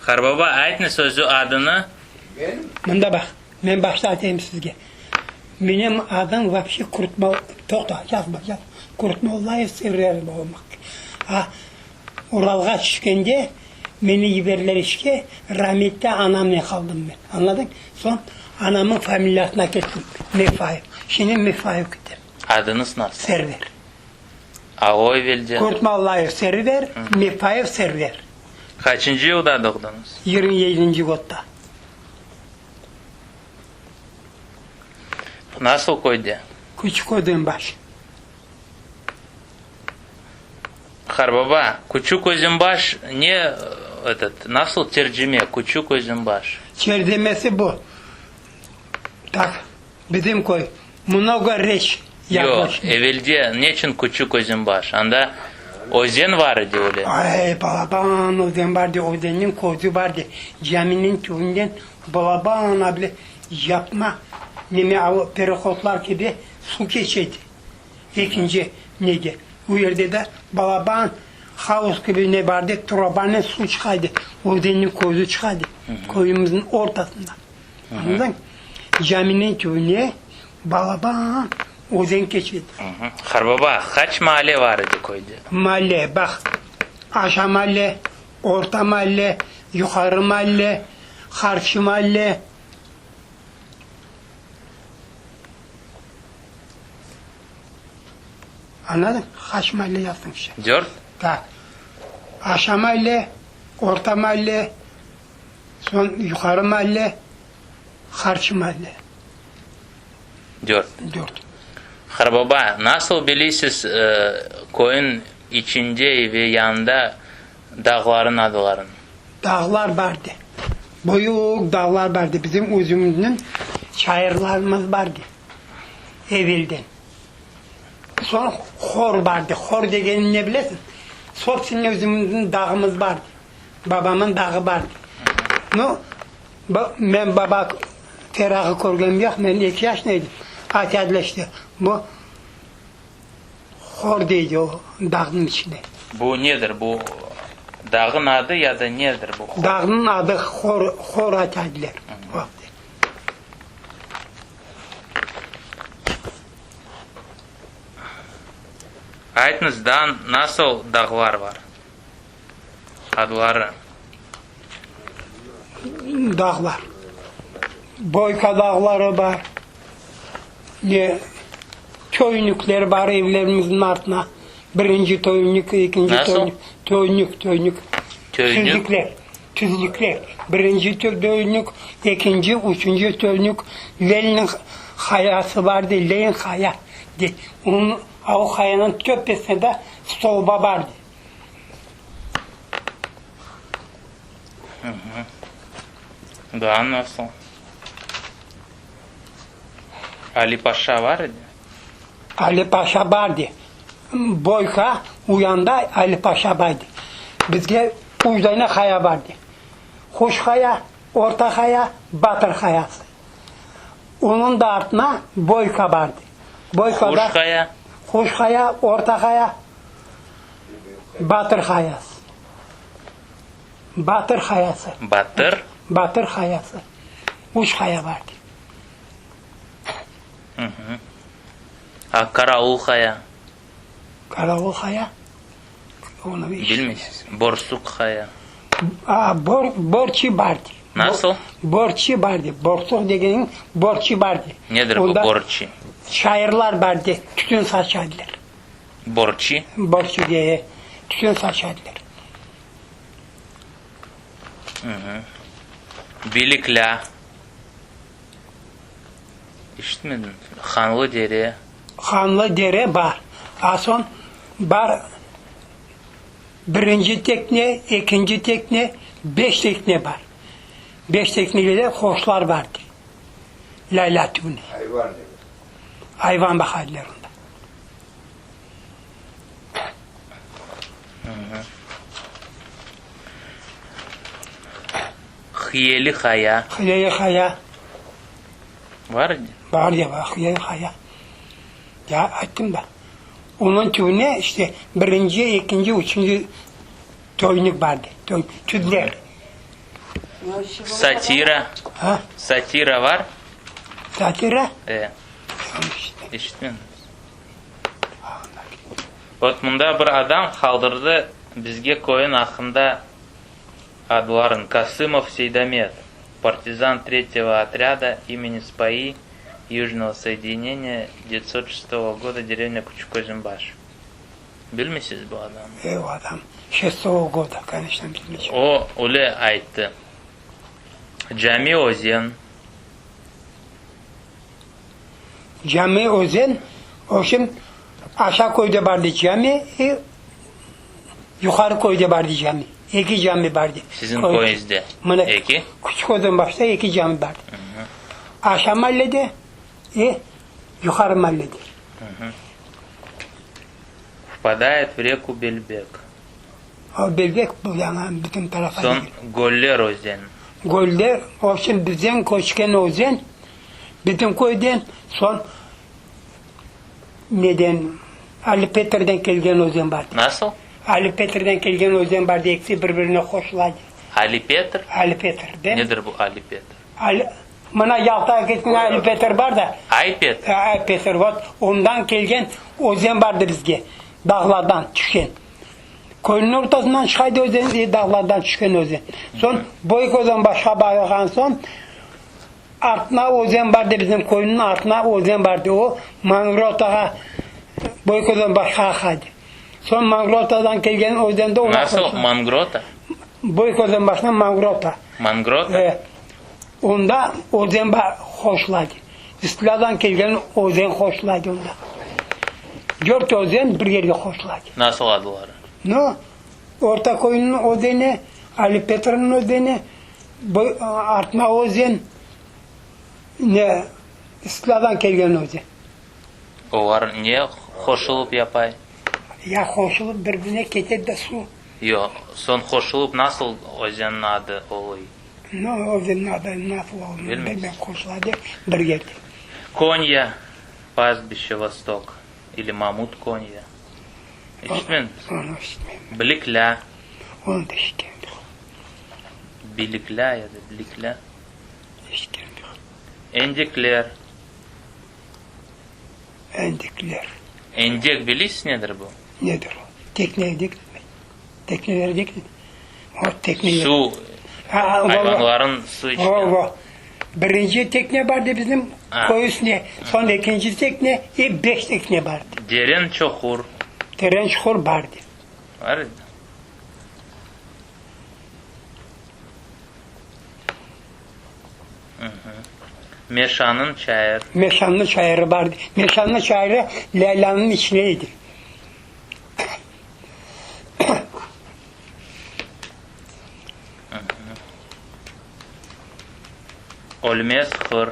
Qarbaba, aytnı sözü adını. Mında baq, men başta aytayım sizge. Menim adım vapşe Kurtmol, toqta, yazma, yazma, Kurtmollayev Server olmaq. A, Uralğa tüşkende meni yiberdiler işke, Ramette anamnen qaldım men, añladıñ? Soñ anamnıñ familiyasına kettim, Mefayev. Şimdi Mefayev ketem. Adıñız nasıl? Server. A, o evelde? Kurtmollayev Server, Mefayev Server. Qaçıncı yılda doğdıñız? Yigirmi yedinci godda. Nasıl köyde? Küçük Özenbaş. Qarbaba, Küçük Özenbaş ne, etot, nasıl tercime, Küçük Özenbaş? Tercimesi bu, tak, bizim köy, mnogo reç Yoq, yaklaşık. evelde neçün Küçük Özenbaş? Anda özen var edi öyle. Ay, balaban özen bar edi, özenniñ közü bar edi, caminiñ tübünden balaban able yapma neme, perehodlar kibi suv keçe edi. Ekinci nege? O yerde de balaban havuz kibi ne bar de, trubanen suv çıqa edi, özenniñ közü çıqa edi köyümizniñ ortasında. Añladıñ? Caminiñ tübüne balaban özen keçe edi. Qarbaba, qaç maale bar edi köyde? Maale, baq, aşağı maale, orta maale, yuqarı maale, qarşı maale. Añladıñ? Qaç malle yazdıñ işte? Dört. Tak. Aşağı malle, orta malle, soñ yuqarı malle, qarşı malle. Dört. Dört. Qarbaba, nasıl bilisiz köyün içinde ve yanında dağların adlarını? Dağlar bardı. Büyük dağlar bardı. Bizim özümizniñ çayırlarımız bardı evelden. Soñ hor bardı. Hor degenini ne bilesiñ? Sobstvenniy özümizniñ dağımız bardı. Babamın dağı bardı. Nu, men baba terağı körgenim yoq, men eki yaşında edim. Aytadılar işte, bu Hor deydi o dağnıñ içine. Bu nedir? Bu dağın adı ya da nedir bu hor? Dağnıñ adı Hor, Hor aytaydılar. Aytıñız, daa nasıl dağlar bar? Adları. Dağlar. Boyka dağları bar. Ne töynükler bar evlerimizniñ artına. Birinci töynük, ekinci Nasıl? töynük. Töynük, töynük. Töynük? Tüzlükler, tüzlükler. Birinci töynük, ekinci, üçünci töynük. Leninniñ hayası vardı, Lenin haya de. Onıñ, o hayanıñ töpesinde stolba bardı. Daa nasıl? Ali Paşa bar edi? Ali Paşa bardı. Boyka uyanda Ali Paşa bardı. Bizge üç dane haya bardı. Quş haya, Orta haya, Batır hayası. Onıñ da artına Boyka bardı. Boykada Quş haya? Quş haya, Orta haya, Batır hayası. Batır hayası. Batır? Batır hayası. Üç haya bardı. A Qaravul haya? Qaravul haya? Onı Bilmeysiz. Borsuq haya? A, bor, borçı bardı. Nasıl? Borçı bardı. Borsuq degeniñ borçı bardı. Nedir bu borçı? Şairlar bardı, tütün saçadılar. Borçı? Borçı diye tütün saçadılar. Biliklâ. İşitmedim. Hanlı dere. Hanlı dere bar. A soñ bar birinci tekne, ekinci tekne, beş tekne bar. Beş teknege de hoşlar bardı. Lâylâ tübüne. Ayvan dere. Ayvan baqadılar onda. Hıyeli qaya. Hıyeli qaya. Bar edi? Bar ya, bar, Hıyeli qaya. Ya, ayttım da. Onıñ tübüne işte birinci, ekinci, üçünci toynük bardı, tüzler. Satira. Ha? Satira var? Satira? E. İşitmediñiz? Vot mında bir adam qaldırdı bizge köyün aqqında adların, Kasımov Seydamet, partizan tretego otrâda imeni Spayi Yujnogo soedineniya devyatsot şestogo goda derevnâ Küçük Özenbaş. Bilmeysiz bu adamnı? E, o adam şestogo goda, koneçno, bilmeycem. O, öyle ayttı. Cami Özen. Cami Özen, o şimdi aşağı köyde bardı cami, e, yuqarı köyde bardı cami. Eki cami bardı. Siziñ köyüñizde Mına eki? Küçük Özenbaşta eki cami bardı. Aşağı mallede, e, yuqarı mallede. Vpadayet v reku Belbek. O Belbek bu yañı bütün tarafa Soñ Göller özen. Göller, o şimdi bizden köçken özen, bütün köyden, soñ neden, Ali Petrden kelgen özen bar. Nasıl? Ali Petrden kelgen özen bar, ekisi bir-birine qoşula. Ali Petr? Ali Petr, de. Nedir bu Ali Petr? Ali, mına Yaltağa ketken Ali Petr bar da. Ay Petr? Ay Petr, vot, ondan kelgen özen bardı bizge, dağlardan tüşken. Köyniñ ortasından çıqaydı özen, e, dağlardan tüşken özen. Soñ Boyuk özen başqa barğan soñ, artına özen bardı bizim köyniñ artına özen bardı. O Mangrotağa, Boyuk özen başqa aqaydı. Soñ Mangrotadan kelgen özen de oña Nasıl Mangrota? Boyuk özen başına Mangrota. Mangrota? E, onda özen bar, qoşulaydı. İstiladan kelgen özen qoşulaydı onda. Dört özen bir yerge qoşulaydı. Nasıl adları? No, Orta köyniñ özeni, Ali Petrniñ özeni, Artma özen, ne, İstiladan kelgen özen. Olar ne qoşulıp yapay? Ya qoşulıp bir-birine kete de suv. Yoq, soñ qoşulıp nasıl özenniñ adı oluy? No, özenniñ adı nasıl olğanını bilmem, qoşula dep bir yerde. Konya, pastbişçe Vostok, ili Mamut Konya. İşitmediñiz? Onı işitmedim. Biliklâ. Onı da işitkenim yoq. Biliklâ ya da Bliklâ. İşitkenim yoq. Endekler. Endekler. Endek bilesiz nedir bu? Nedir o? Tekne endek demek. Tekneler degil mi? O tekneler. Suv, ayvanların su içken. O, o. Birinci tekne bardı bizim köy üstüne, soñ ekinci tekne, e beş tekne bardı. Deren çoqur. Teren çuqur bardı. Bar edi. Meşanıñ çayır. Meşanıñ çayırı bar. Meşanıñ çayırı Leylânıñ içine edi. Ölmez hır.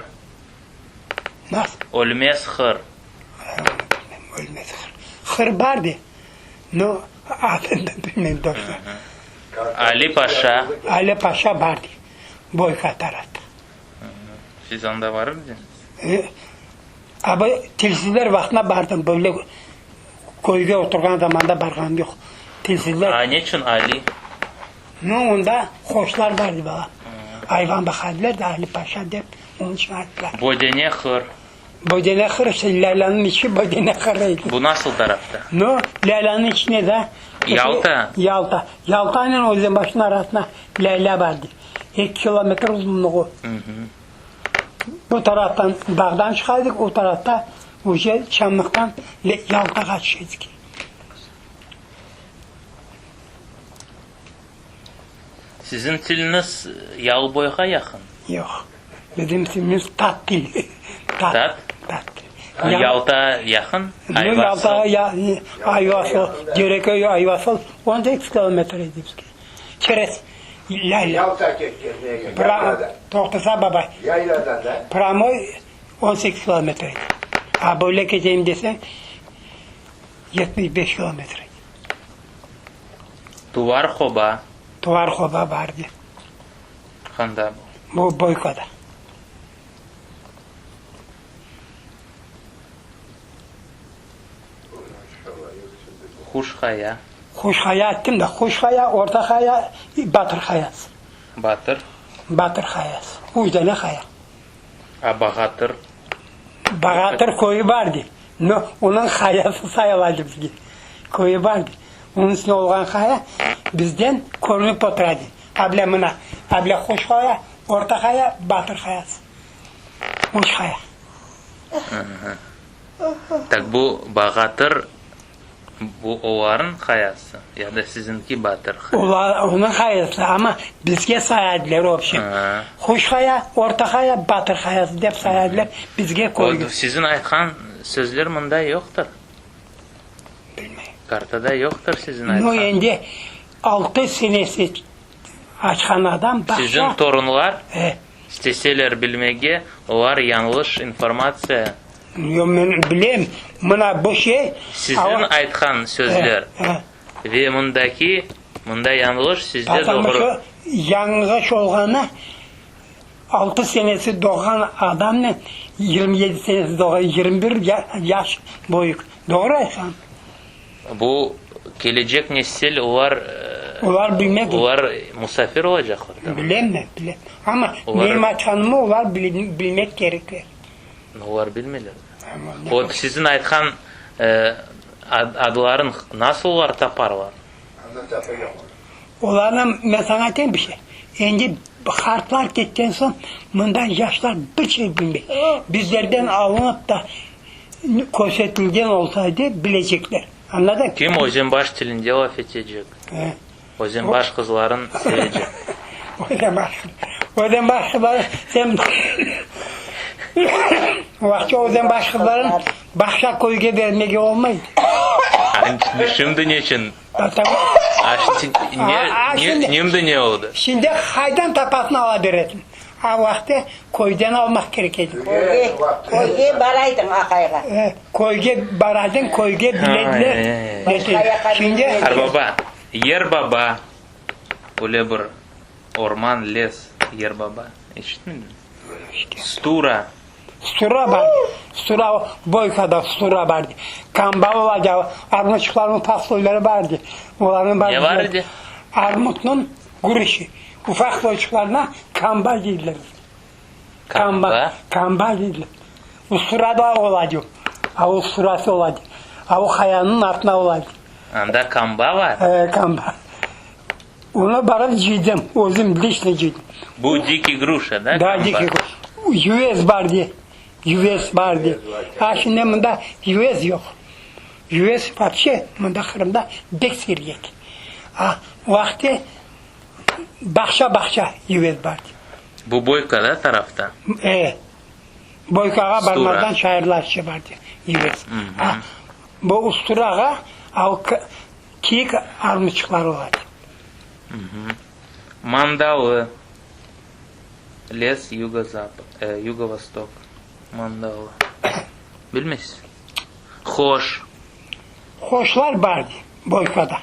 Nasıl? Ölmez hır. Ölmez hır. Hır bardı. No, adını da bilmem doğrusu. Ali Paşa. Ali Paşa bardı. Boyka tarafta. Siz anda barır ediñiz? E, abi tilsizler vaqtına bardım. Böyle köyge oturğan zamanda barğanım yoq. Tilsizler. A neçün Ali? No, onda qoşlar bardı bala. Ayvan baqadılar da Ali Paşa dep, onıñ içün ayttılar. Bödene hır. Bödene hır, işte Lâlânıñ içi bödene hır edi. Bu nasıl tarafta? No, Lâlânıñ içine da. Yalta? Yalta. Yaltanen Özenbaşnıñ arasına Lâlâ bardı. Eki kilometr uzunluğı. Bu taraftan dağdan çıqaydık, o tarafta uje çamlıqtan Yaltağa tüşedik. Siziñ tiliñiz Yalıboyğa yaqın? Yoq. Bizim tilimiz tat tili. Tat? Tat tili. Yalta yaqın? Ayvasıl? Yaltağa Ayvasıl, Dereköy, Ayvasıl 18 kilometr edi bizge. Çerez Yayla. Yalta ketken nege? Yayladan. Toqtasa babay. Yayladan da? Pramoy 18 kilometr edi. A böyle keteyim deseñ, 75 kilometr edi. Tuvar qoba. Tuvar qoba bardı. Qanda bu? Bu Boykada. Quş Qaya. Quş Qaya ayttım da, Quş Qaya, Orta Qaya, Batır Qayası. Batır? Batır Hayası. Üç dane haya. A Bağatır? Bağatır köyü bardı. No, onıñ hayası sayıladı bizge. Köyü bardı. Onıñ üstünde olğan haya bizden körünip oturadı. Able mına, able Hoş Haya, Orta Haya, Batır Hayası. Üç haya. Tak bu Bağatır, bu olarnıñ hayası ya da siziñki Batır hayası? Olar, onıñ hayası, amma bizge sayadılar obşim. Hoş Haya, Orta Haya, Batır Hayası dep sayadılar bizge köyge. Siziñ aytqan sözler mında yoqtır. Bilmeyim. Kartada yoqtır siziñ aytqan. No, endi altı senesi açqan adam baqsa. Siziñ torunlar isteseler bilmege, olar yañlış informatsiya. Yoq, men bilem, mına bu şey. Siziñ aytqan sözler ve mındaki, mında yañlış, sizde doğru. Потому что yañğış olğanı altı senesi doğğan adamnen 27 senesi doğğan, 21 yaş böyük. Doğru aytsam? Bu kelecek nesil, olar, Olar bilmez. Olar musafir olacaqlar. Bilem men, bilem. Amma menim aytqanımı olar bilmek kerekler. Olar bilmeyler. O siziñ aytqan adların nasıl olar taparlar? Olarnı men saña aytayım bir şey. Endi qartlar ketken soñ mında yaşlar bir şey bilmey. Bizlerden alınıp da körsetilgen olsaydı bilecekler. Añladıñ? Kim Özenbaş tilinde laf etecek? Özenbaş qızların sevecek. Özenbaş, Özenbaş qızları sen vaqtça Özenbaş qızların bağça köyge bermege olmay. Şimdi neçün? Şimdi ne oldı? Şimdi qaydan tapasın ala beresin. A vaqtı köyden almaq kerek edi. Köyge, köyge baraydıñ aqayğa. Köyge baraydıñ, köyge bilediler. Şimdi. Qarbaba, Yer baba, öyle bir orman, les, Yer baba, eşitmediñmi? Stura. Stura bar, Stura, Boykada Stura bar. Kamba olacaq, armutçıqlarnıñ ufaq soyları bar edi. Olarnıñ Ne bar edi? Armutnıñ gürüşi, ufaq soyçıqlarına kamba deydiler. Kamba? Kamba deydiler. Ustura da olacaq, a usturası olacaq, a o qayanıñ artına olacaq. Anda kamba bar? E, kamba. Onı barıp cıydım, özüm liçno cıydım. Bu dikiy gruşa, da, Da, kamba? dikiy gruş. Yüvez bar de, yüvez bar de. A şimdi mında yüvez yoq. Yüvez vapşe mında Qırımda bek siyrek. A vaqtı bağça-bağça yüvez bar de. Bu Boyka, da, tarafta? E, Boykağa Stura. barmazdan çayırlar içi bar de, yüvez. A bu Usturağa a o kiyik armutçıqlar ola de. Mandalı, les yugo-zapad, yugo-vostok, Mandalı. Bilmeysiz? Hoş. Hoşlar bar de, Boykada.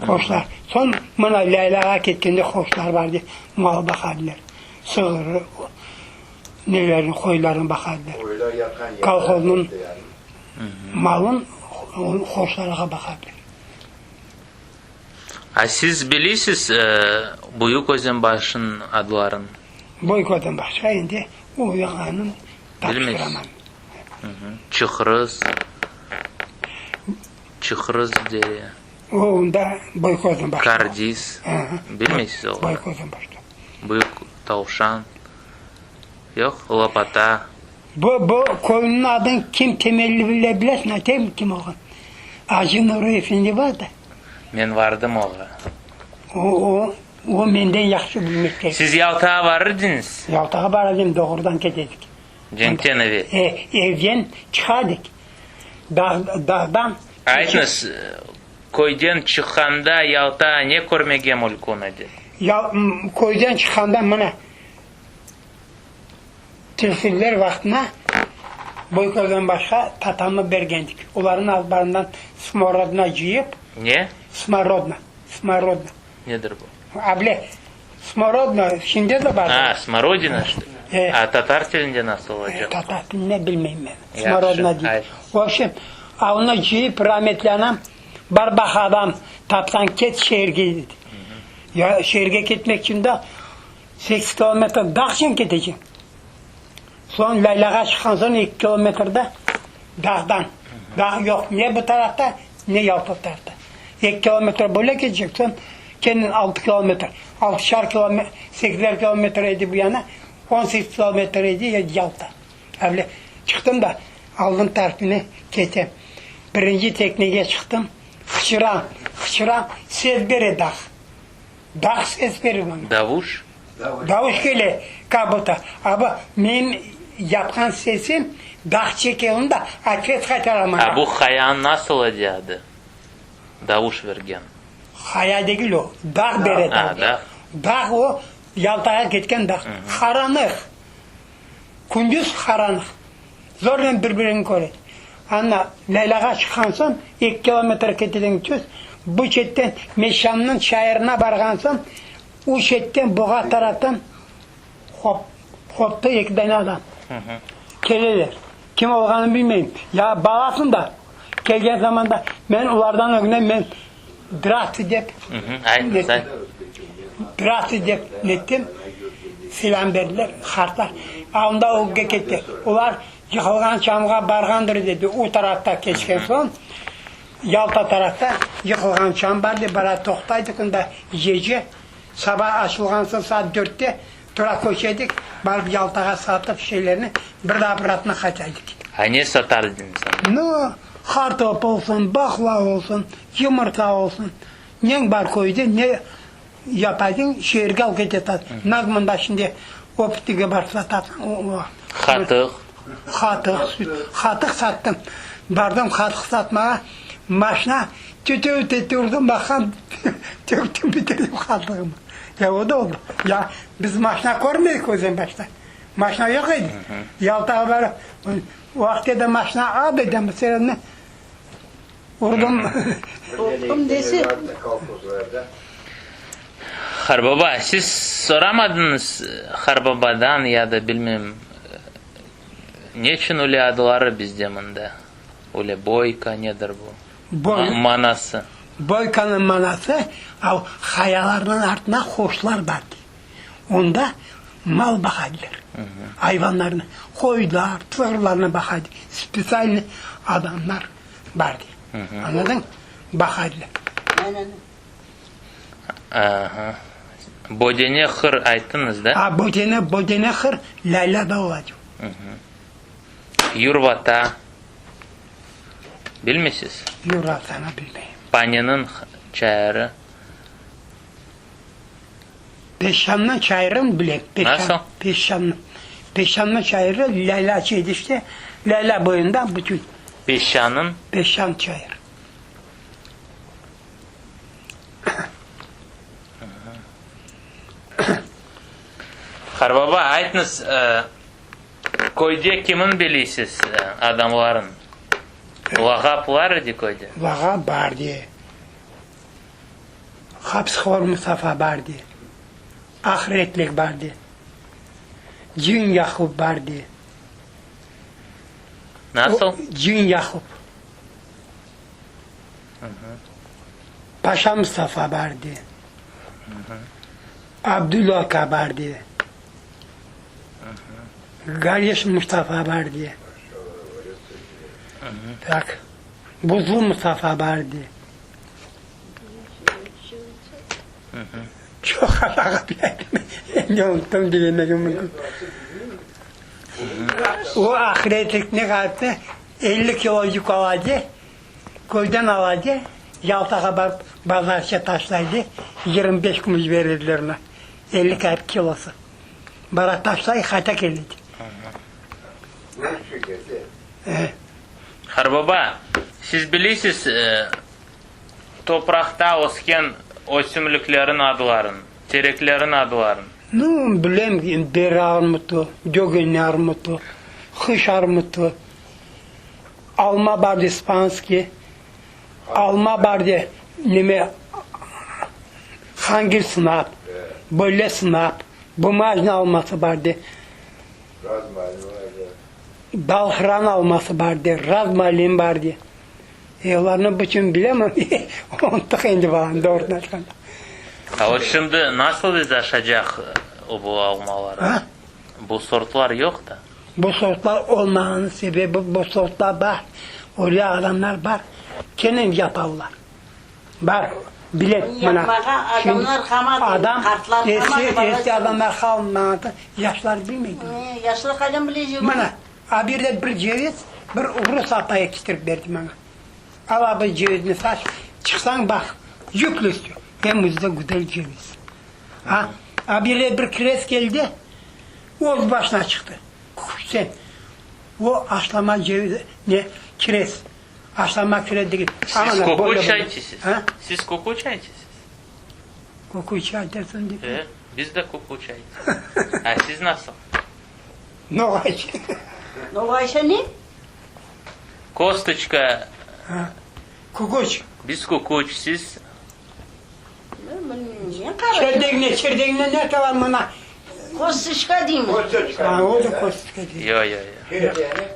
Hoşlar. Soñ mına Lâylâğa ketkende hoşlar bar de, mal baqadılar. Sığır, nelerini, qoylarını baqadılar. Qoylar yatqan yerler. Kolhoznıñ malın hoşlarğa baqadılar. A siz bilisiz Büyük Özenbaşnıñ adlarını? Büyük Özenbaşqa endi o yağanı tapıştıramam. Çıqrız, Çıqrız dere. O, onda Büyük Özenbaşta. Kardis, bilmeysiz olarnı? Büyük Özenbaşta. Büyük Tavşan, yoq, Lopata. Bu, bu köyniñ adını kim temelli bile bilesiñ, aytayım kim olğan? Acı Nuri efendi bar da. Men vardım oğa. O, o, o menden yahşı bilmek kerek. Siz Yaltağa varırdıñız? Yaltağa bar edim, doğrudan kete edik. Cenkten evel. E, evden çıqadık. Dağ, dağdan. Aytıñız, köyden çıqqanda Yalta ne körmege mülkün edi? Ya, köyden çıqqanda mına, tilsizler vaqtına Boyközden başqa tatamı bergendik. Olarnıñ azbarından smorodna cıyıp. Ne? Smorodna, smorodna. Nedir bu? Able, smorodna şimdi de bar. A, smorodina, şto li? A tatar tilinde nasıl olacaq? Tatar tilinde bilmeyim men. Smorodna deyip. V obşem, a onı cıyıp rametli anam, bar baq adam tapsañ ket şeerge dedi. Ya şeerge ketmek içün de. 8 kilometr dağçen keteceñ. Soñ yaylağa çıqqan soñ eki kilometrde dağdan. Dağ yoq ne bu tarafta, ne Yalta tarafta. Eki kilometr böyle ketecek, soñ kene altı kilometr, altışar kilometr, sekizer kilometr edi bu yana, 18 kilometr edi Yalta. Öyle çıqtım da, aldım tarifini, ketem. Birinci teknege çıqtım, hıçıram, hıçıram, ses bere dağ. Dağ ses bere maña. Davuş? Davuş kele, kak budto, a bu menim yapqan sesim dağ çeke onı da, otvet qaytara maña. A bu hayanı nasıl edi adı, davuş bergen? Haya degil o, dağ bere davuş. A, dağ. Dağ o, Yaltağa ketken dağ. Qaranıq. Kündüz qaranıq. Zornen bir-birini köre. Ana, Leylağa çıqqan soñ, eki kilometr keteden tüz, bu çetten Meşannıñ çayırına barğan soñ, u çetten Boğa taraftan hop, hoptı eki dane adam. Keleler. Kim olğanını bilmeyim. Ya balasıñ da, kelgen zamanda men olardan ögüne men Drastvuy dep, Drastvuy dep nettim, selâm berdiler, qartlar. A onda ögge ketti. Olar yıqılğan çamğa barğandır dedi. O tarafta keçken soñ, Yalta tarafta yıqılğan çam bar dep, bara toqtaydıq onda gece. Saba açılğan soñ saat dörtte tura köçedik, barıp Yaltağa satıp şeylerni bir daa obratno qaytaydık. A ne satar ediñiz anda? Nu, qartop olsun, baqla olsun, yımırta olsun, neñ bar köyde, ne yapaydıñ, şeerge alıp ketetat. Naz mında şimdi optige barıp satatsıñ, o. Qatıq. Qatıq, süt. Qatıq sattım. Bardım qatıq satmağa, maşna tütü tütü urdım, baqsam, töktüm bitirdim qatığımı. Ya o da oldı. Ya biz maşna körmedik özen başta. Maşna yoq edi. Yaltağa barıp, o vaqıt edi maşna az edi, meseleni urdım. Urdım dese. Harbaba, siz soramadıñız Harbabadan ya da bilmem, neçün öyle adları bizde mında? Öyle Boyka nedir bu? Boy, Manası. Boykanıñ manası, av qayalarnıñ artına qoşlar bar dey. Onda mal baqaydılar, ayvanlarnı, qoylar, sığırlarnı baqaydı, spetsialnıy adamlar bar dey. Añladıñ? Baqaydılar. Aha. Bödene hır ayttıñız da? A, bödene, bödene hır lâylâ da olacaq. Yurvata bilmeysiz? Yurvatanı bilmeyim. Paneniñ çayırı. Peşşannıñ çayırın bilem. Nasıl? Peşşannıñ. Peşşannıñ çayırı Lâlâ çeydişte, Lâlâ boyunda bütün. Peşşanıñ? Peşşan çayırı. Qarbaba, aytıñız, köyde kimin biliysiz adamların? Lağaplar edi köyde? Lağap bardı. Hapishor Mustafa bardı, Ahretlik bardı, Cin Yaqup bardı. Nasıl? Cin Yaqup. Paşa Mustafa bardı. Abdül aka bardı. Gariş Mustafa bardı. Tak. Buzlu Mustafa bardı. Çoq hata qıp Endi unuttım degemegim mümkün. O ahretlik ne qaptı, 50 kilo yük aladı, köyden aladı, Yaltağa barıp bazarça taşlaydı, 25 kümüş berediler ona, 50 kayıp kilosı. Bara taşlay, qayta keledi. Qarbaba, siz bilesiz, topraqta ösken ösümliklerin adların, tereklerin adların? Nu, bilem, dere armutı, dögene armutı, qış armutı, alma bar ispanskiy, alma bar de, neme, hangil sınap, böyle sınap, bumajnıy alması bar de. Balhran alması bar de, razmalin bar de. E, olarnı bütün bilemem, unuttıq endi balam, doğrusını aytqanda. A vot şimdi nasıl biz aşacaq? bu almalar. Ha? Bu sortlar yoq da. Bu sortlar olmağanıñ sebebi, bu sortlar bar, öyle adamlar bar, kene yaparlar. Bar, bilem, mına. Yapmağa adamlar qalmadı, Adam, qartlar qalmadı, eski, bala eski adamlar qalmadı, yaşlar bilmeydi. Yaşlar qaydan bilecek onı? Mına, a bir de bir ceviz, bir rus apayı ketirip berdi maña. Al a bu cevizni saç, çıqsañ baq, yüklü üstü, em yüzde güzel ceviz. A, a bir de bir kirez keldi, öz başına çıqtı. Sen, o aşlama ceviz, ne, kirez, aşlama kirez degil. Siz kökü çay içesiz? Siz kökü çay içesiz? Kökü çay dersiñ de. E, biz de kökü çay içemiz. A siz nasıl? Noğay çayı. Noğay çayı ne? Kostoçka. Kukuç. Biz kukuç, siz? Çerdegine, çerdegine ne var mına? Kostoçka deymiz. Kostoçka. Ha, o da kostoçka dey. Yo, yo, yo.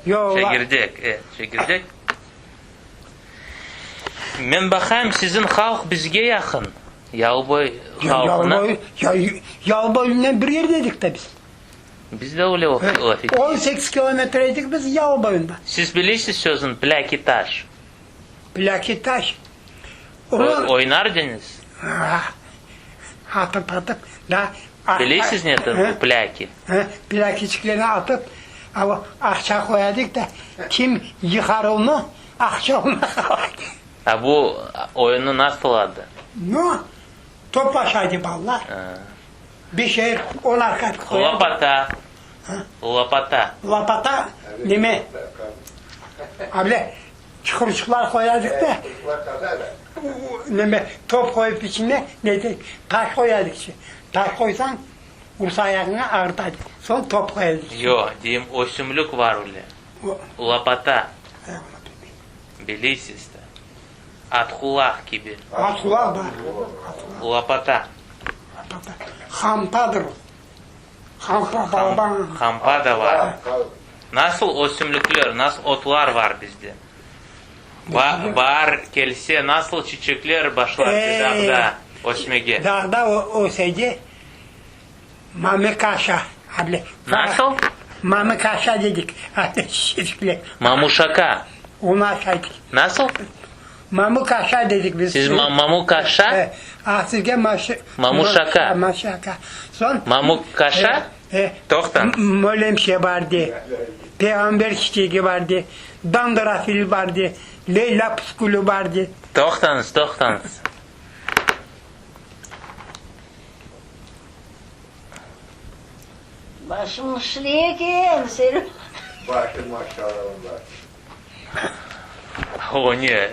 Yo, Çegirdek, e, çegirdek. Men baqayım, siziñ halq bizge yaqın, Yalıboy halqına. Ya, Yalıboynen bir yerde edik de biz. Biz de öyle laf ettik. 18 kilometre edik biz Yalıboyunda. Siz bilesiz sözün plâki taş? Plâki taş. Oynar ediñiz? Atıp atıp da. Bilesiz nedir bu plâki? Plâkiçiklerni atıp, aqça qoyadık da, kim yıqar onı, aqça oña qala. A bu oyunnıñ nasıl adı? No, toplaşaydı balalar. Beşer, onar kapik qoyadı. Lopata. Lopata. Lopata neme? Able, çuqurçıqlar qoyadıq da, neme, top qoyıp içine, ne, taş qoyadıq içine. Taş qoysañ, ursa ayağıña ağırtadı. Soñ top qoyadıq. Yoq, deyim, ösümlik var öyle. Lopata. Bileysiz de. Atqulaq kibi. Atqulaq bar. Lopata. Lopata. Hampadır o. Hampa balaban. Hampa da var. Nasıl ösümlikler, nasıl otlar var bizde? Baar kelse, nasıl çiçekler başlar dağda ösmege? Dağda ösedi mamıkaşa. Nasıl? Mamıkaşa dedik, çiçekler. Mamuşaka. Onı aşaydık. Nasıl? Mamukaşa dedik biz. Siz mamukaşa? E, a sizge maşı, Mamuşaka. Maşaka. Soñ Mamukaşa? E, Toqtañız. Mölemşe bardı, peyğamber çiçegi bardı, dandrafil bardı, Leyla püskülü bardı. Toqtañız, toqtañız. Başım işley eken, Selim. Başım maşallah var. O ne?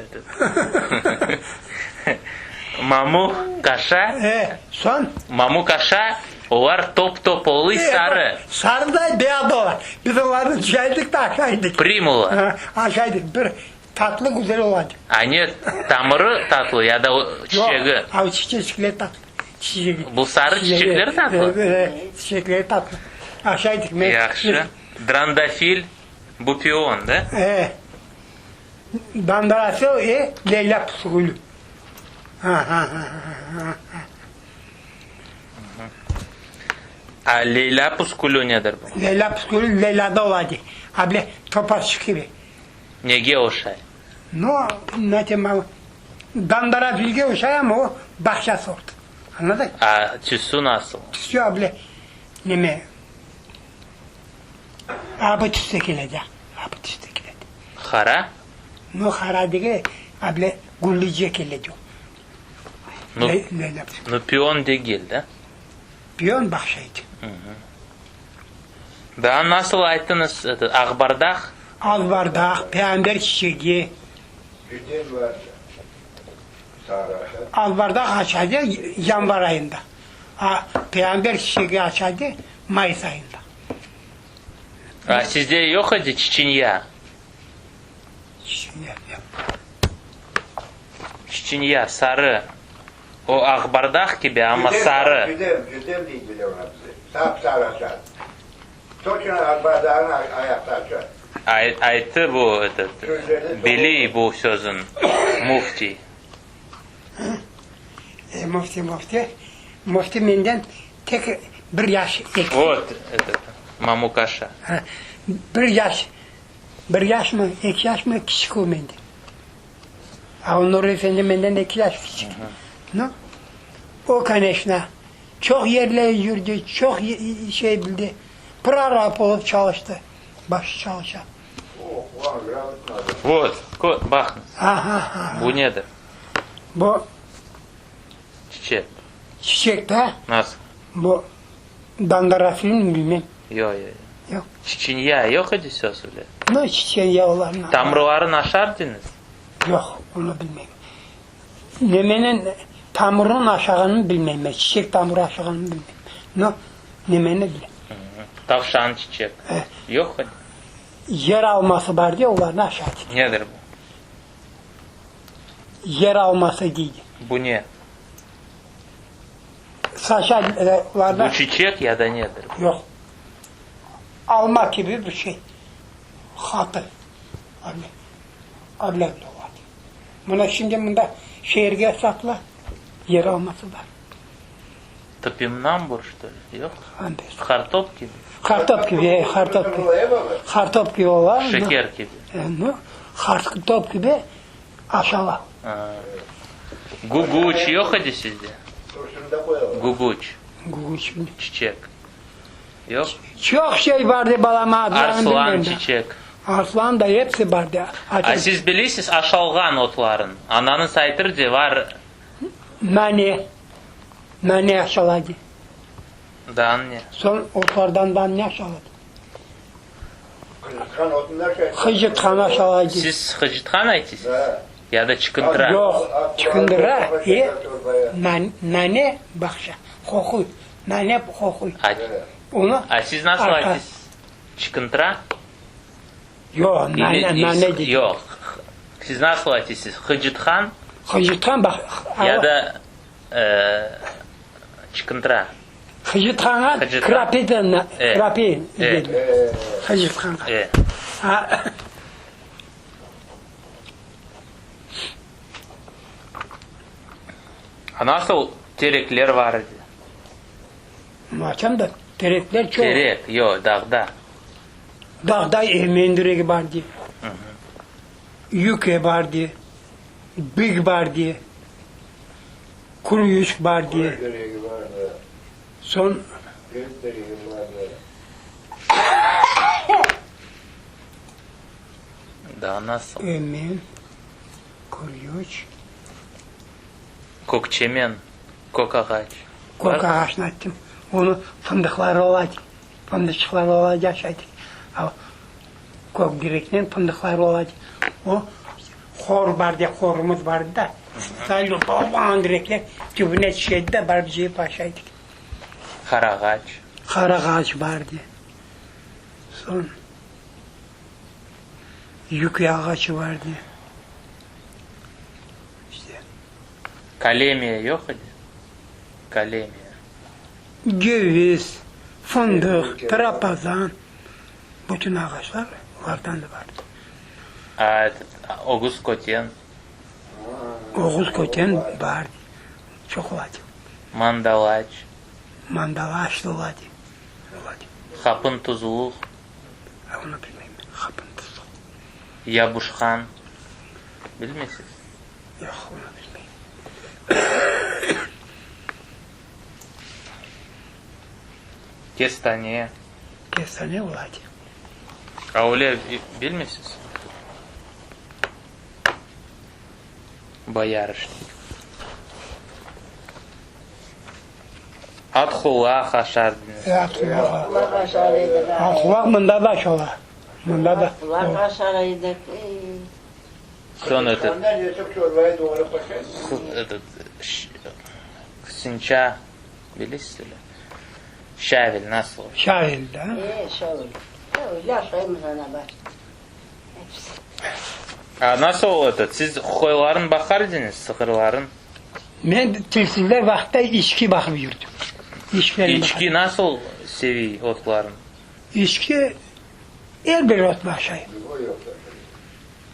Mamu kaşa. E, soñ? Mamu kaşa, olar top-top oluy, sarı. Sarı da, beyaz da ola. Biz olarnı caydık da aşaydık. Primula. Aşaydık. Bir tatlı güzel ola. A ne, tamırı tatlı ya da çiçegi? Yoq, av çiçekleri tatlı. Çiçegi. Bu sarı çiçekleri tatlı? E, çiçekleri tatlı. Aşaydık. Yahşı. Drandafil. Bu pion, da? E, Dandarası e, Leyla Pusugülü. A Leyla Puskulü nedir bu? Leyla Puskulü Leylada ola dey. A bile topaçıq kibi. Nege oşay? No, ne mal, Dandarafilge oşay amma o bağça sortu. Añladın? A tüsü nasıl? Tüsü a bile neme, Abı tüste keledi, abı tüste keledi. Qara? No, qara degil, a bile güllüce keledi o. No, no pion degil, da? Pion bağça edi. Daa nasıl ayttıñız, aqbardaq? Aqbardaq, peyğamber çiçegi. Birden vardı, sarardı. Aqbardaq açadı yanvar ayında. A, peyğamber çiçegi açadı mayıs ayında. A, sizde yoq edi çiçinya? Çiçinya yoq. Çiçinya, sarı. O aqbardaq kibi, amma sarı. Cüdem, cüdem deydiler ona bizde. Sap-sarı açar. Toçen aqbardağın ayaqta açar. Ayttı bu, etot, biliy bu sözün müfti. E, müfti, müfti. Müfti menden tek. bir yaş eksik. Vot, etot, Mamukaşa. Bir yaş, bir yaşmı, eki yaşmı kiçik o menden. A o Nuri efendi menden eki yaş kiçik. No, o, koneçno, çoq yerler yürdi, çoq şey bildi. Prorab olıp çalıştı, başı çalışa. Vot, baqıñız. Bu nedir? Bu Çiçek. Çiçek da. Nasıl? Bu dandarafilmi bilmem. Yoq, yoq, yoq. Çiçenya yoq edi söz öyle. No, çiçenya olarnı. Tamırların aşar ediñiz? Yoq, onı bilmeyim. Nemenen tamırın aşağanını bilmeyim men, çiçek tamırı aşağanını bilmeyim. No, nemeni bilem. Tavşan çiçek. Yoq edi? Yer alması bar diye olarnı aşadı. Nedir bu? Yer alması deydi. Bu ne? Saçalarda... Bu çiçek ya da nedir? Yoq. Alma kibi bir şey. Hatı. Öyle ola. Mına şimdi mında şeerge satıla, yer alması bar. Topinambur, çto li? Yoq? Qartop kibi? Qartop kibi, e, qartop kibi. Qartop kibi ola. Şeker kibi. Nu, qartop kibi aşala. Guguç yoq edi sizde? Guguç. Guguç. Çiçek. Yoq? Çoq şey bardı balam, adlarını bilmeyim. Arslan çiçek. Arslan da episi bardı. A siz bilesiz aşalğan otların? Ananız aytır de, var. Nane. Nane aşaladı. Daa ne? Soñ otlardan daa ne aşaladı? Hıcıtqan otun ne aşaydı? Hıcıtqan aşaladı. Siz hıcıtqan aytısız? Ya da çıkıntıra? Yoq, çıkındıra e nane baqça, qoquy, nane qoquy. Onı A siz nasıl aytısız? Çıkıntıra? Yoq, nane, nane deyim. Yoq, siz nasıl aytısız? Hıcıtqan? Hıcıtqan baq. Ya da Çıqıntıra. Hıcıtqanğa krapiden, krapi dediler. Hıcıtqanğa. A nasıl terekler bar edi? Maçam da terekler çoq. Terek, yoq, dağda. Dağda emen teregi bar edi. Yüke bar edi. Big bar edi. Kuru yüzük bar diye. Kuru teregi bardı. Soñ. Gül teregi bardı. Daa nasıl? Emen, kuru yüzük. Kök çemen, kök ağaç. Kök ağaçnı ayttım. Onı fındıqları ola, fındıçıqları ola yaşaydı. Kök direknen fındıqları ola. O Hor bar de, horumız bar edi da, saylı balaban direkler tübüne tüşe edi de, barıp cıyıp aşaydık. Qarağaç. Qarağaç bar edi. Soñ yüke ağaçı bar edi. İşte. Kalemiya yoq edi? Kalemiya. Ceviz, fındıq, trapazan, bütün ağaçlar olardan da bar edi. A etot, Oguz Köten? Oguz Köten bar, çoq ola. Mandalaç? Mandalaç da ola, ola. Hapın tuzluq? A onı bilmeyim, hapın tuzluq. Yabuşqan? Bilmeysiz? Yoq, onı bilmeyim. Kestane? Kestane ola. A öyle bilmeysiz? Boyarışnik. At qulaq aşar deñiz. At qulaq. Qulaq aşar edik. At qulaq mında da aşala. Mında da. Qulaq aşar edik. Soñ etot, etot, sınça bilesizmi? Şavil nasıl? Şavil da. E, şavil. Öyle aşaymız ana baş. Hepsi. A nasıl etot, siz qoyların baqar ediñiz, sığırların? Men tilsizler vaqıtta içki baqıp yürdim. İçkilerni baqar. İçki nasıl seviy otların? İçki er bir otnı aşay.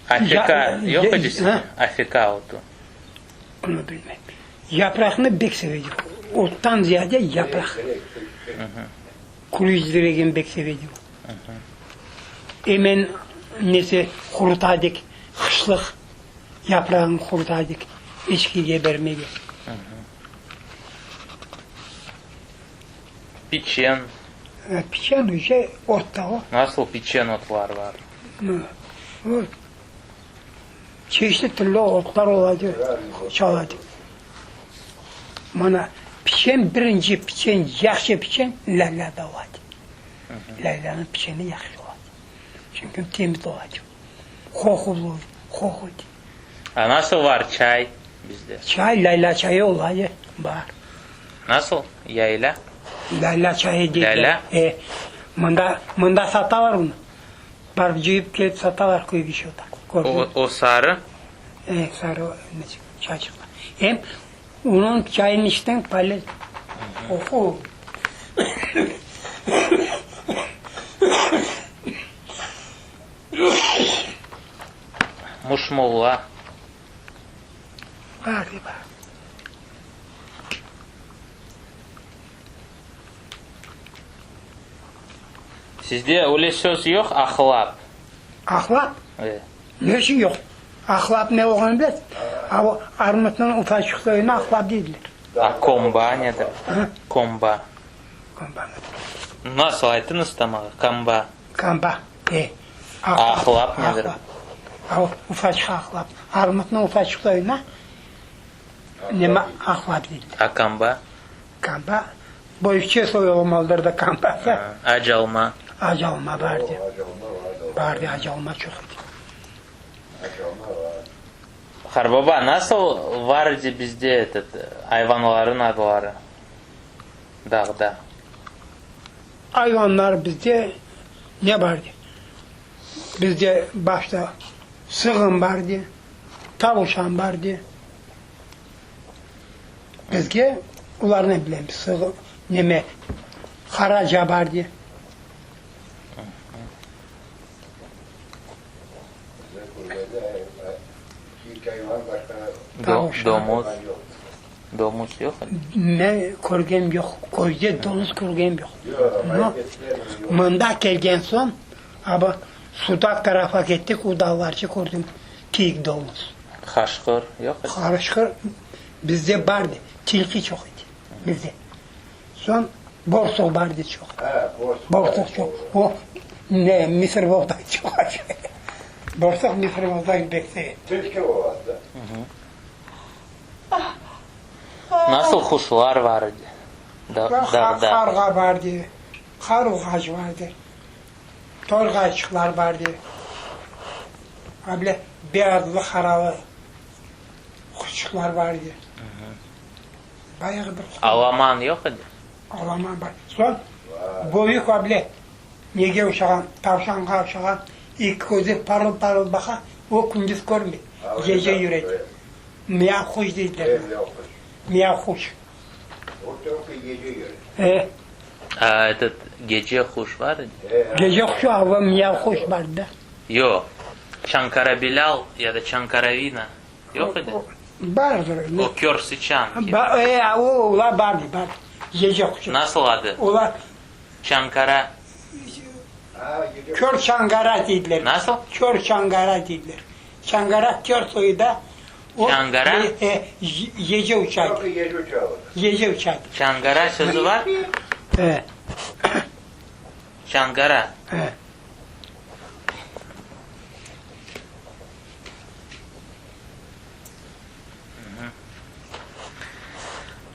Afrika yoq edi sizde? Afrika otu. Onı bilmeyim. Yapraqnı bek sevedi. Ottan ziyade yapraq. Kürüc diregini bek seve edi o. Emen nesi quruta edik, qışlıq yaprağını quruta edik, eçkige bermege. Piçen. Piçen uje ot da o. Nasıl piçen otlar bar? O, çeşit türlü otlar oladı, çaladı. Mana piçen, birinci piçen, yahşı piçen lâlâda oladı. Lâlânıñ piçeni yahşı oladı. Çünki temiz oladı. Qoqulı, qoquydı. A nasıl var çay bizde? Çay, lâlâ çayı oladı, bar. Nasıl? Yayla? Lâlâ çayı deyler. Lâlâ? E, mında, mında satalar onı. Barıp cıyıp kelip satalar Kuybışevda. O, o sarı? E, sarı çay çıqtı. Em onıñ çayını içseñ, pale qoqu. Muşmulla. Bar, bar. Sizde öyle söz yoq, aqlap? Aqlap? E. Ne içün yoq? Aqlap ne olğanını bilesiz? A o armutnıñ ufaçıq soyuna aqlap deydiler. A komba nedir? Komba. Komba. Nasıl aytıñız da maña, komba? Komba, e. Aqlap nedir? A o ufaçıq aqlap. Armutnıñ ufaçıq soyuna neme aqlap deydiler. A komba? Kamba, boyukçe soy olmalıdır da kambası. Acalma. Acalma bardı. Bardı, acalma çoq edi. Qarbaba, nasıl var edi bizde etot, ayvanların adları dağda? Ayvanlar bizde ne bardı? Bizde başta sığın bardı, tavuşan bardı. Bizge olarnı bilemiz, sığ, neme, qaraca bar de. Domuz, domuz yoq edi? Men körgenim yoq, köyde domuz körgenim yoq. Mında kelgen soñ, aba, Sudaq tarafa kettik, o dağlarca kördim kiyik domuz. Qaşqır yoq edi? Qaşqır bizde bardı, tilki çoq edi bizde. Soñ borsuq bardı çoq. Borsuq çoq. O, ne, misir boğday çoq. Borsuq misir boğday bek seve. Tilki oldı. Nasıl quşlar var edi dağda? Qarğa bardı, qarılğaç vardı. Torğayçıqlar bar de. Able beyazlı-qaralı quşçıqlar bar edi. Bayağı bir quşlar. Alaman yoq edi? Alaman bar. Soñ böyük able nege oşağan, tavşanğa oşağan, eki közü parıl-parıl baqa, o kündüz körmey, gece yüredi. Miyavquş deydiler. Miyavquş. O töpke gece yüredi. E. A, etot, gece quş bar edi? Gece quşu ava miyav quş bar da. Yoq. Çankara Bilâl ya da Çankaravina yoq edi? Bardır. O kör sıçan. Ba, e, o, olar bardı, bar. Gece quşu. Nasıl adı? Olar. Çankara. Kör çangara deydiler. Nasıl? Kör çangara deydiler. Çangara kör soyu da. O, Çangara? E, e, gece uçaydı. Gece uçaydı. Çangara sözü var? E. Çangara. E.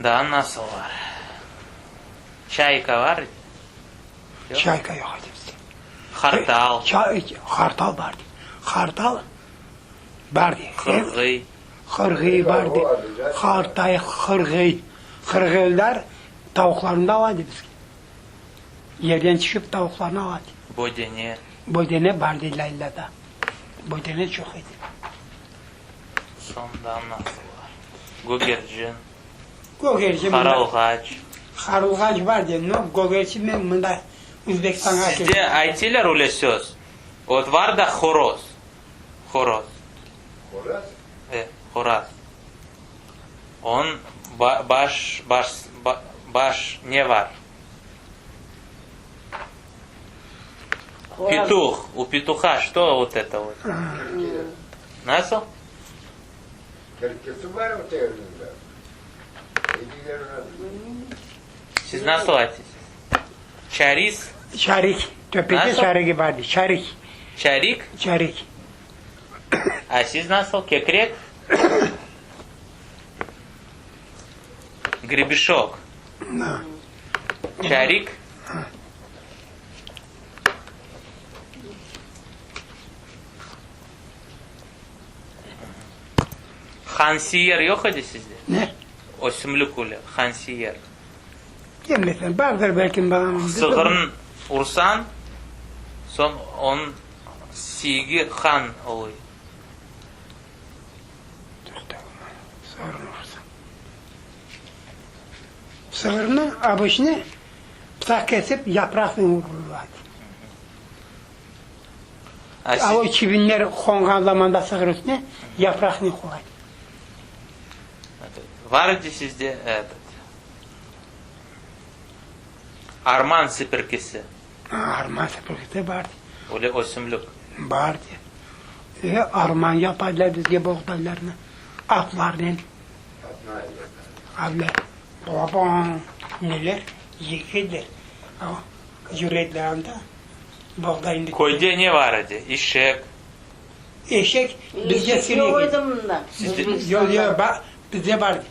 Daa nasıl var? Çayka var? Yoq. Çayka yoq edi bizde. Qartal. Qartal bar edi. Qartal bar edi. Qırğıy. Qırğıy bar edi. Qartay, qırğıy. Qırğıylar tavuqlarını da ala edi bizge. Yerden tüşip tavuqlarnı ala edi. Bödene. Bödene bar edi Laylada. Bödene çoq edi. Soñdan nasıl bar? Gögercin. Gögercin mında. Qarılğaç. Qarılğaç bar de, no, gögercin men mında Özbekistanğa keldim. Sizde aytiler öyle söz? Ot var da horoz. Horoz. Horaz? E, horaz. Onıñ baş, baş, baş ne var? Petuh, u petuha çto vot eto vot? Nasıl? Kirkisi bar o teğirmende. Siz nasıl aytasız? Çaris? Çarik. Töpede çarigi bardı. Çarik. Çarik? Çarik. A siz nasıl? Kekrek? Grebişok. Çarik? Hansiyer yoq edi sizde? Ne? Ösümlik öyle, hansiyer. Kelmesen, bardır belkim balam. Sığırnı ursañ, soñ onıñ siygi han oluy. Sığırnı ursañ. Sığırnı obıçnı pıtaq kesip yapraqnen uruladı. A o çibinler qonğan zamanda sığır üstüne yapraqnen qoydı. Var edi sizde etot arman sipirkisi? Arman sipirkisi bar. Öyle ösümlik? Bar. E, arman yaparlar bizge boğdaylarnı atlarnen. Atlar. Baba, neler yekediler. Yürediler anda. Boğdayını Köyde ne var edi? İşek. Eşek bizge Eşek yoq edi mında. Sizde- Yoq, yoq, ba, bizde bar edi.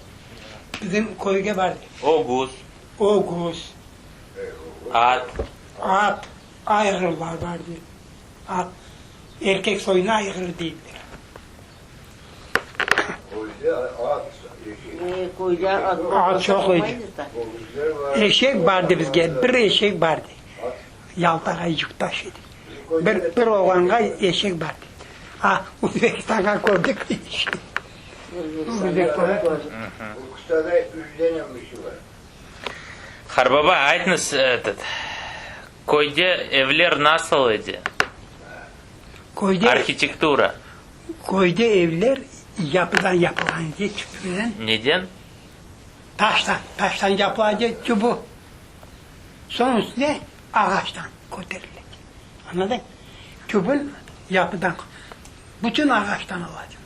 Bizim köyge bar edi. Ögüz. Ögüz. At. At, ayğırlar bar edi. At, erkek soyuna ayğır deydiler. Köyde at, eşek. Köyde at, At çoq edi. Eşek bardı bizge, bir eşek bardı. Yaltağa yük taşıdı. Bir, bir oğlanğa eşek bardı. A, Özbekistanğa kördik eşek. Özbekistanğa kördik. Qarbaba, aytıñız, etot, köyde evler nasıl edi? Köyde, Arhitektura. Köyde evler yapıdan yapılğan edi, tüpüden. Neden? Taştan, taştan yapıla edi tübü. Soñ üstüne ağaçtan köterile. Añladıñ? Tübün yapıdan, bütün ağaçtan ola edi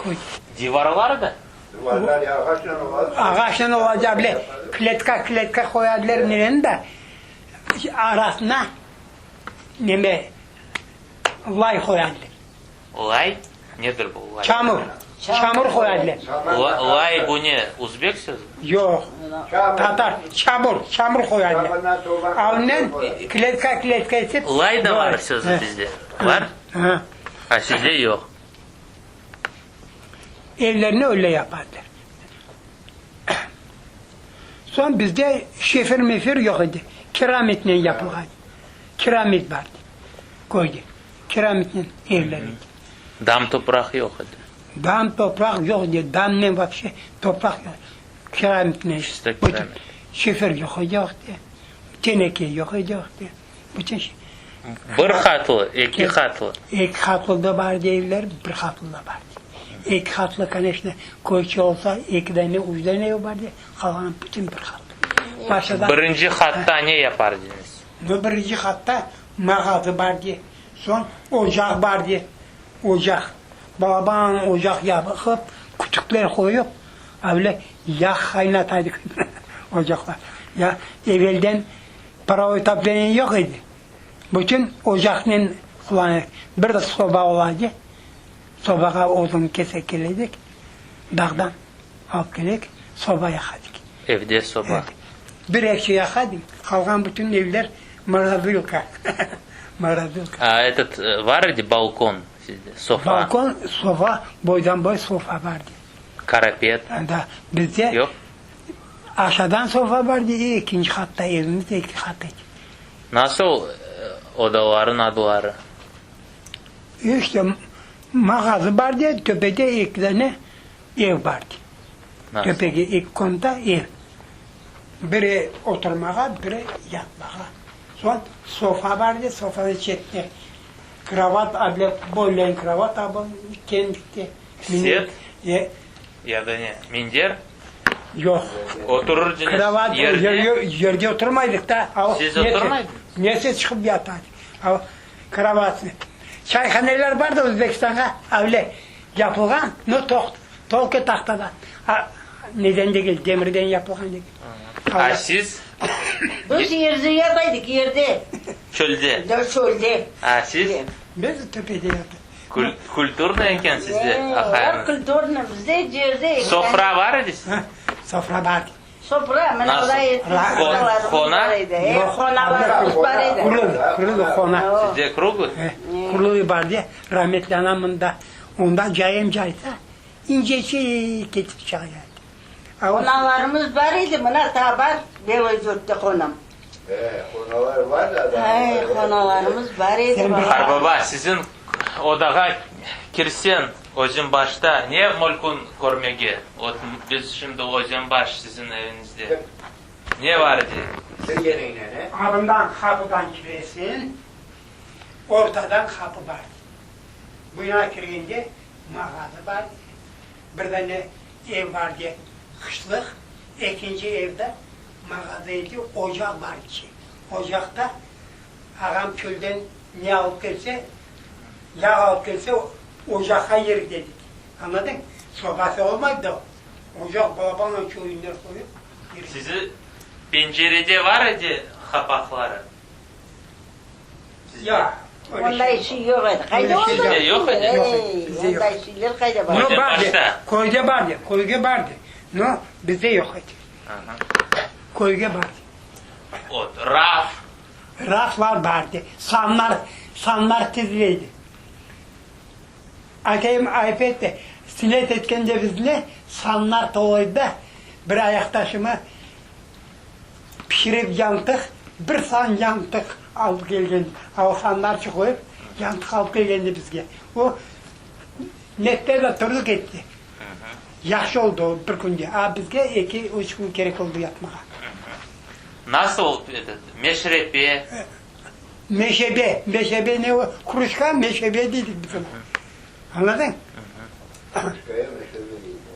köyde. Divarlar da? Divarlar ağaçtan ola. Ağaçtan olacaq bile, kletka, kletka qoyadılar neni de, arasına neme, lay qoyadılar. Lay? Nedir bu lay? Çamur. Çamur qoyadılar. Lay bu ne, uzbek sözü? Yoq. Tatar. Çamur. Çamur qoyadılar. Avnen kletka kletka etip. Lay da var sözü bizde. Var? A sizde yoq. Evlerini öyle yapardılar. Soñ bizde şifir-mifir yoq edi. Kiramitnen yapılğan. Kiramit bardı köyde. Kiramitnen evler edi. Dam topraq yoq edi. Dam topraq yoq edi. Damnen vapşe topraq yoq. Kiramitnen. Çisto kiramit. Şifer yoq edi o vaqıtte. Teneke yoq edi o vaqıtte. Bütün şey. Bir qatlı, eki qatlı. Eki qatlı da bar edi evler, bir qatlı da bar edi. Eki qatlı, koneçno, köyçe olsa, eki dane, üç dane ev bar edi, qalğanı bütün bir qatlı. Baştadan. Birinci qatta ne yapar ediñiz? Birinci qatta mağazı bar edi. Soñ ocaq bar de, ocaq, balaban ocaq yapıp, kütükler qoyup, avle yağ qaynata edik ocaqta. Ya evelden parovoy topleniye yoq edi. Bütün ocaqnen qullana edik. Bir de soba ola edi. Sobağa odun kese kele edik, dağdan alıp kele edik, soba yaqa edik. Evde soba. Bir evçe yaqa edik, qalğan bütün evler Morazilka. Morazilka. A etot, var edi balkon sizde, sofa? Balkon, sofa, boydan boy sofa bar edi. Karapet? Da, bizde Yoq? aşadan sofa bar edi, ekinci qatta, evimiz eki qat edi. Nasıl odaların adları? İşte, mağazı bar edi, töpede eki dane ev bar edi. Nasıl? Töpege eki komnata ev. Biri oturmağa, biri yatmağa. Soñ sofa bar edi, sofanıñ çetine krovat, able boylañ krovat aba kendikte. Set? E. Ya da ne, minder? Yoq. Oturırdıñız Krovat, yerde? Yerde oturmaydıq da. Siz oturmaydınız? Nese çıqıp yatadıq. Kravatnı. Çayhaneler bar da Özbekistanğa öyle yapılğan, no toq, tolko tahtadan, a, neden degil, demirden yapılğan degil. A siz? Biz yerde yataydık, yerde. Çölde? Da, çölde. A siz? Biz töpede yattık. Kül, kültürnıy eken sizde, Olar aqayıñız. kültürnıy, bizde yerde. Sofra bar edi sizde? Sofra bar. Sofra, mına Nasıl? olay Hon, hona? Yoq, honalarımız bar edi. Qurulu, qurulu hona. Sizde kruglı? Qurulu bar de, rahmetli anam mında, onda cayım caysa, inceçik ketip çığa edi. Honalarımız bar edi, mına taa bar Beloy Dörtte honam. E, honalar bar da. Ay, honalarımız bar edi. Qarbaba, siziñ odağa kirseñ, Özenbaşta ne mülkün körmege? Ot, biz şimdi Özenbaş siziñ eviñizde. Ne bar edi? Kirgeniñnen, e? Abından qapıdan kiresiñ, ortadan qapı bar. Bu yana kirgende mağazı bar, bir dane ev bar de, qışlıq, ekinci evde mağazı edi, ocaq bar içi. Ocaqta ağam çölden ne alıp kelse, yağ alıp kelse, ocaqqa yer dedik. Añladıñ? Sobası olmaydı da, ocaq balaban çöğünler qoyıp yer. Sizi pencerede var edi qapaqları? Sizde? Yoq. Onday şey yoq edi. Qayda oldı? Sizde yoq edi? Ey, onday şeyler qayda bar? No, bar de, Başta. köyde bar de, köyge bar de. No, bizde yoq edi. Köyge bar de. Ot, raf. Raflar bar edi, sanlar, sanlar tizili edi. Akayım ayıp etti, sinet etkende bizni sanlar tolu edi da, bir ayaqtaşımı pişirip yantıq, bir san yantıq alıp kelgen, o sanlarçı qoyıp yantıq alıp kelgen edi bizge. O nette de turdı ketti. Yahşı oldı o bir künde, a bizge eki, üç kün kerek oldı yatmağa. Nasıl etet, meşrepe? Meşebe, meşebe ne o, krujka meşebe dedik biz ona. Añladıñ? Krujkaya meşebe deyler.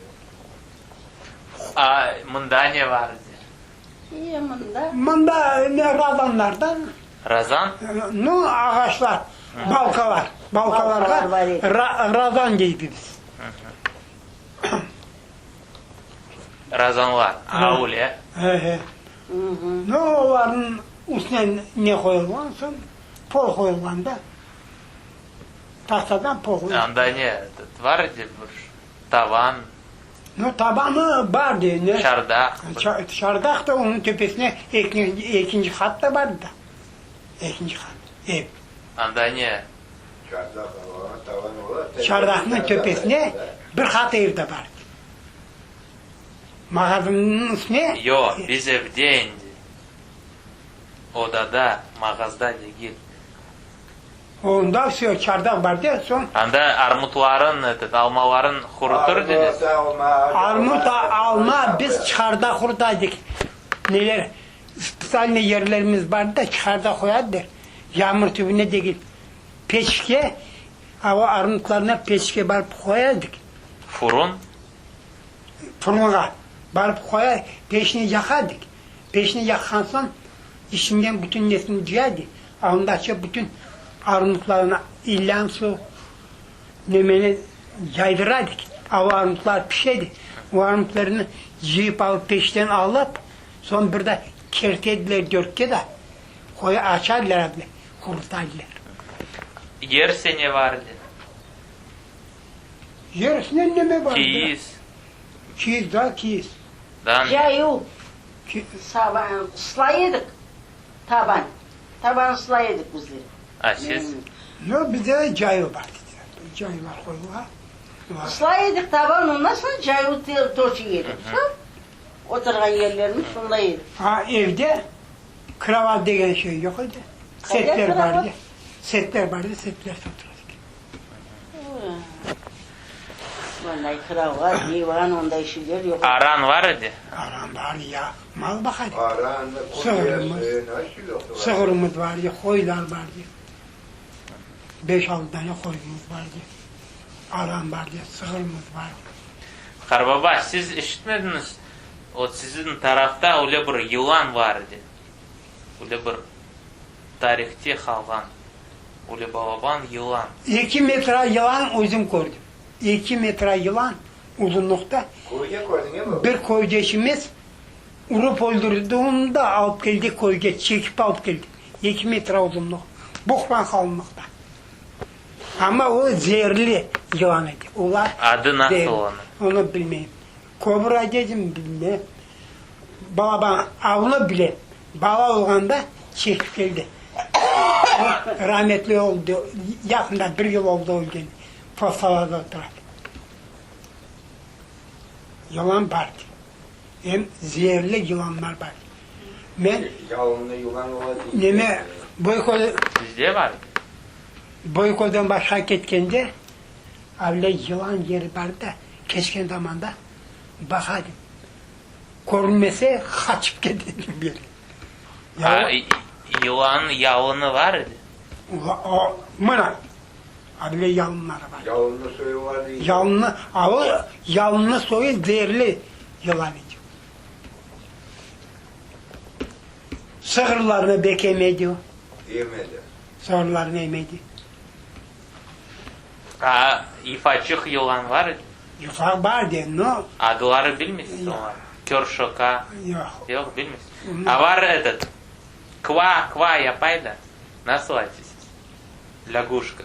A mında ne var edi? E, mında? Mında ne razanlardan. Razan? Nu, ağaçlar, balkalar. Balkalarğa razan deydi biz. Razanlar, aul, e? He, he. Nu, olarnıñ üstüne ne qoyulğan soñ? Pol qoyulğan da. Tahtadan pol qoyulğan. Anda ne, var edi bir tavan? Nu, tavanı bar de, ne? Çardaq. Çardaq da, onıñ töpesine ekinci qat da bar da. Ekinci qat, ev. Anda ne? Çardaq, tavan ola. Çardaqnıñ töpesine bir qat ev de bar. Mağazınnıñ üstüne. Yoq, biz evde endi. Odada, mağazda degil. Onda vsyo, çardaq bar de, soñ. Anda armutların, etet, almaların qurutur ediñiz? Armut, alma biz çarda qurutaydık. Neler, spetsialnıy yerlerimiz bar da, çarda qoyardı, yağmur tübüne degil. Peçke, a o armutlarnı peçke barıp qoyardık. Furun? Furunğa barıp qoyar, peçni yaqardık. Peçni yaqqan soñ, içinden bütün nesini cıyardık. Andaça bütün armutlarnı ilân suv nemeni yaydırardık. A o armutlar pişedi. O armutlarnı cıyıp alıp peçten alıp, soñ bir de kertediler dörtke de, qoy açardılar abile, qurutardılar. Yer sene var edi. Yer üstüne neme bar? Kiyiz. Kiyiz da, kiyiz. Cayuv, saban ıslay edik, taban, taban ıslay edik bizler. A siz? Yoq, bizde cayuv bar dedi. Cayuvlar qoyulğan. Islay edik taban, ondan soñ cayuv toşuy edik. Soñ oturğan yerlerimiz şunday edi. A evde krovat degen şey yoq edi. Setler bar edi. Setler bar edi, setler otura edik. Onday krovat, divan, onday şeyler yoq. Aran var edi? Aran bar ya, mal baqa edik. Aran, Sığırımız, sığırımız bar edi, qoylar bar edi. Beş-altı dane qoyumız bar edi. Aran bar edi, sığırımız bar edi. Qarbaba, siz eşitmediñiz, o siziñ tarafta öyle bir yılan var edi. Öyle bir tarihte qalğan. Öyle balaban yılan. Eki metra yılan özüm kördim. Eki metra yılan uzunluqta. Köyde kördiñ, e, baba? Bir köydeşimiz urıp öldürdi, onı da alıp keldi köyge, çekip alıp keldi. Eki metra uzunluq, buhran qalınlıqta. Amma o zeerli yılan edi. Olar Adı nasıl onıñ? Onı bilmeyim. Kobra dedim, bilmem. Balaban avnı bile bala olğanda çekip keldi. O rametli oldı, yaqında bir yıl oldı ölgeni, Postalada oturadı. Yılan bar edi. Em zeerli yılanlar bar edi. Men Yalınlı yılan ola deyler. neme Boyko Sizde bar? Boykodan başqa ketkende avle yılan yeri bar da, keçken zamanda baqa edim. Körünmese, qaçıp kete edim beri. A, yılannıñ yalını var edi? O, mına, avle yalınları bar. Yalınlı soyu var deyler. Yalınlı, a o yalınlı soyu zeerli yılan edi. Sığırlarnı bek emedi o. Emedi. Sığırlarnı emedi. A, ifaçıq yılan var edi? Yufaq bar de, no. Adları bilmeysiz olar? Kör şoka? Yoq. Yoq, bilmeysiz. A var etot, kva, kva yapay da, nasıl aytaysız? Lâguşka.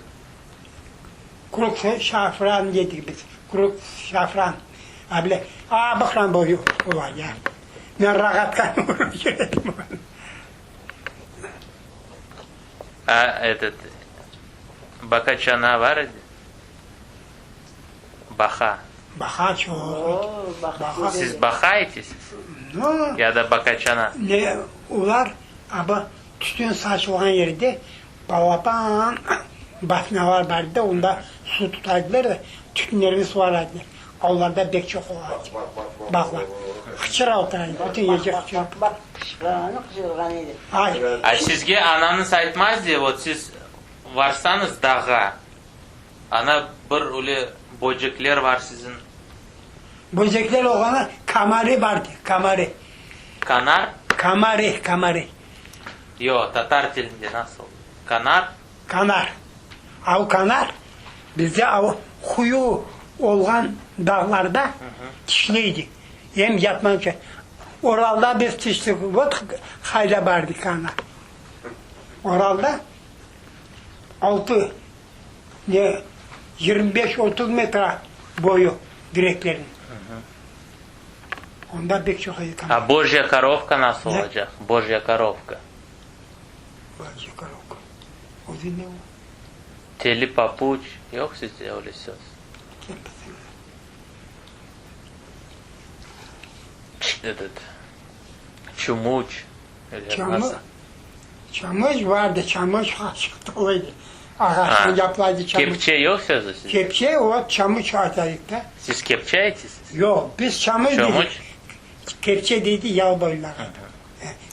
Kruk şafran dedik biz, kruk şafran. A bile, a bıqran boyu ola ya. Men rağatqan urıp yüredim onı. A etot, bakaçana var edi? Baha. Baha çoq. Baha. Siz baha aytaysız? No. Ya da bakaçana? Ne, olar aba tütün saçılğan yerde balaban basnalar bar edi, onda suv tutaydılar da, tütünlerni suvaraydılar. Avlarda bek çoq ola edi. Baqlar. Qıçıra otura edi, bütün gece qıçıra. Baq, qıçqırğanı qıçırğan edi. Ay. A sizge anañız aytmaz de, vot siz varsañız dağğa, Ana, bir öyle böcekler var siziñ. Böcekler olğanı kamari bar de, kamari. Kanar? Kamari, kamari. Yoq, tatar tilinde nasıl? Kanar? Kanar. Av kanar, bizde av quyu olğan dağlarda tişleydi. Em yatmanca. Oralda biz tiştik, vot qayda bardı kanar. Oralda altı Ne, 25-30 metre boyu direklerin. Onda pek çoq edi. A bojya korovka nasıl olacaq? Bojya korovka. Bojya korovka. Özü ne o? Teli papuç, yoq sizde öyle söz? Kim bilsin. Etot, çumuç. Çamur, çamur vardı, çamur açıq tolu edi. Ağaçtan yapılaydı çamur. Kepçe yoq sözü sizde? Kepçe, o çamur atayıq da. Siz kepçe aytaysız? Yoq, biz çamur dedik. Kepçe deydi yalboylar.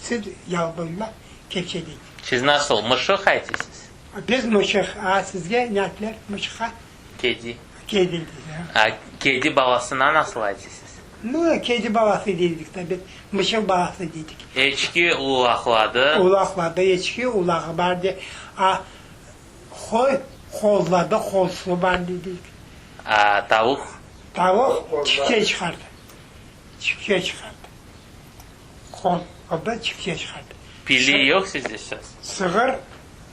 Siz yalboylar kepçe deydi. Siz nasıl, mışıq aytaysız? Biz mışıq, a sizge ne ayttılar mışıqqa? Kedi. Kedi deydi. A kedi balasına nasıl aytaysız? Nu, kedi balası deydik de biz, mışıq balası deydik. Eçki ulaqladı. Ulaqladı, eçki ulağı bar de, a qoy qozladı, qozusı bar dedik. A tavuq? Tavuq çifçe çıqardı, çifçe çıqardı. Qozladı, çifçe çıqardı. Pili yoq sizde söz? Sığır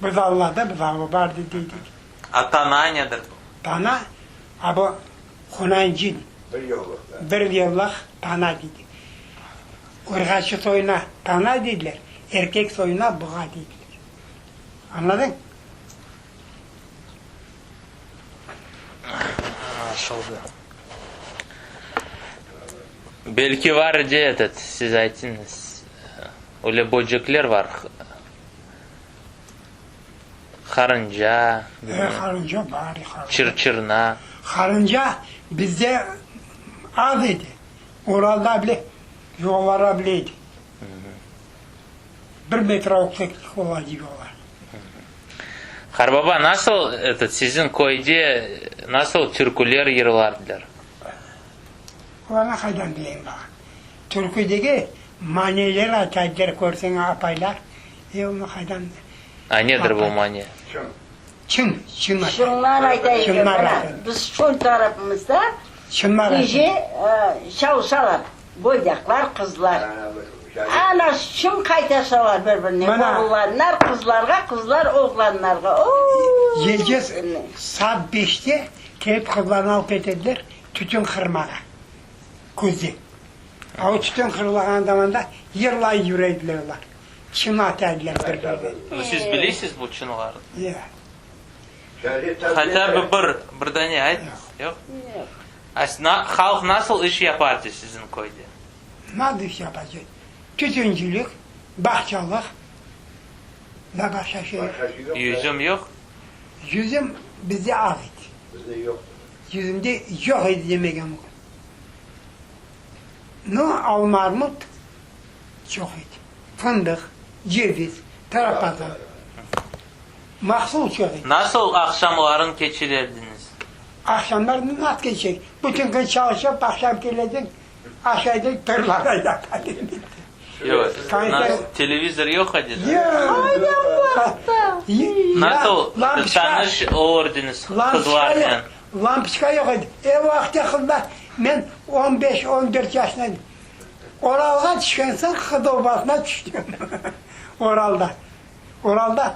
bızavladı, bızavı bar dedik. A tana nedir bu? Tana, a bu Hunancin. Bir yıllıqta. Bir yıllıq tana deydi. Urğaçı soyuna tana deydiler, erkek soyuna buğa deydiler. Añladıñ? Añlaşıldı. Belki var edi, etot, siz aytıñız, öyle böcekler var. Qarınca, Qarınca bar, qarınca. Çır-çırna. Qarınca bizde az edi. Uralda bile, yuvalara bile edi. Bir metre yükseklik ola edi yuvalar. Qarbaba, nasıl, etot, siziñ köyde nasıl türküler yırlardılar? Olarnı qaydan bileyim bağa. Türkü degil, maneler aytaydılar, körseñ, apaylar. E, onı qaydan A nedir bu mane? Kim? Çın, çın ayta. Çıñlar ayta eken, Çıñlar mına, ayta. biz çöl tarafımızda Çıñlar ayta. gece çalışalar, boydaqlar, qızlar. Ana, çıñ qaytaşalar bir-birine, Mına. oğlanlar qızlarğa, qızlar oğlanlarğa. O-o-o! Gece saat beşte kelip qızlarnı alıp ketediler tütün qırmağa, küzde. A o tütün qırılağan zamanda yırlay yürediler olar. Çın ata ediler bir-birine. Nu, siz bilesiz bu çınlarnı? Ya. Hatâ bi bir, bir dane ayt. Yoq? Yoq. A halq nasıl iş yapardı siziñ köyde? Nasıl iş yapacaq? Tütüncilik, bağçalıq ve başqa şey. Yüzüm yoq? Yüzüm bizde az edi. Bizde yoq. Yüzümde yoq edi demege mümkün. No, alma, armut çoq edi. Fındıq, ceviz, tarapazan. Mahsul çoq edi. Nasıl aqşamların keçirerdiñiz? Aqşamlar nasıl keçecek? Bütün kün çalışıp, aqşam kelediñ, aşaydıñ, tırlara yatadıñ. Yoq, nasıl, televizor yoq edi da? Yoq. Qayda bu vaqıtta? Nasıl tanış olurdıñız qızlarnen? Lampoçka yoq edi. E vaqıtta qızlar, men on beş, on dört yaşında edim. Oralğa tüşken soñ qız obasına tüştim. Oralda. Oralda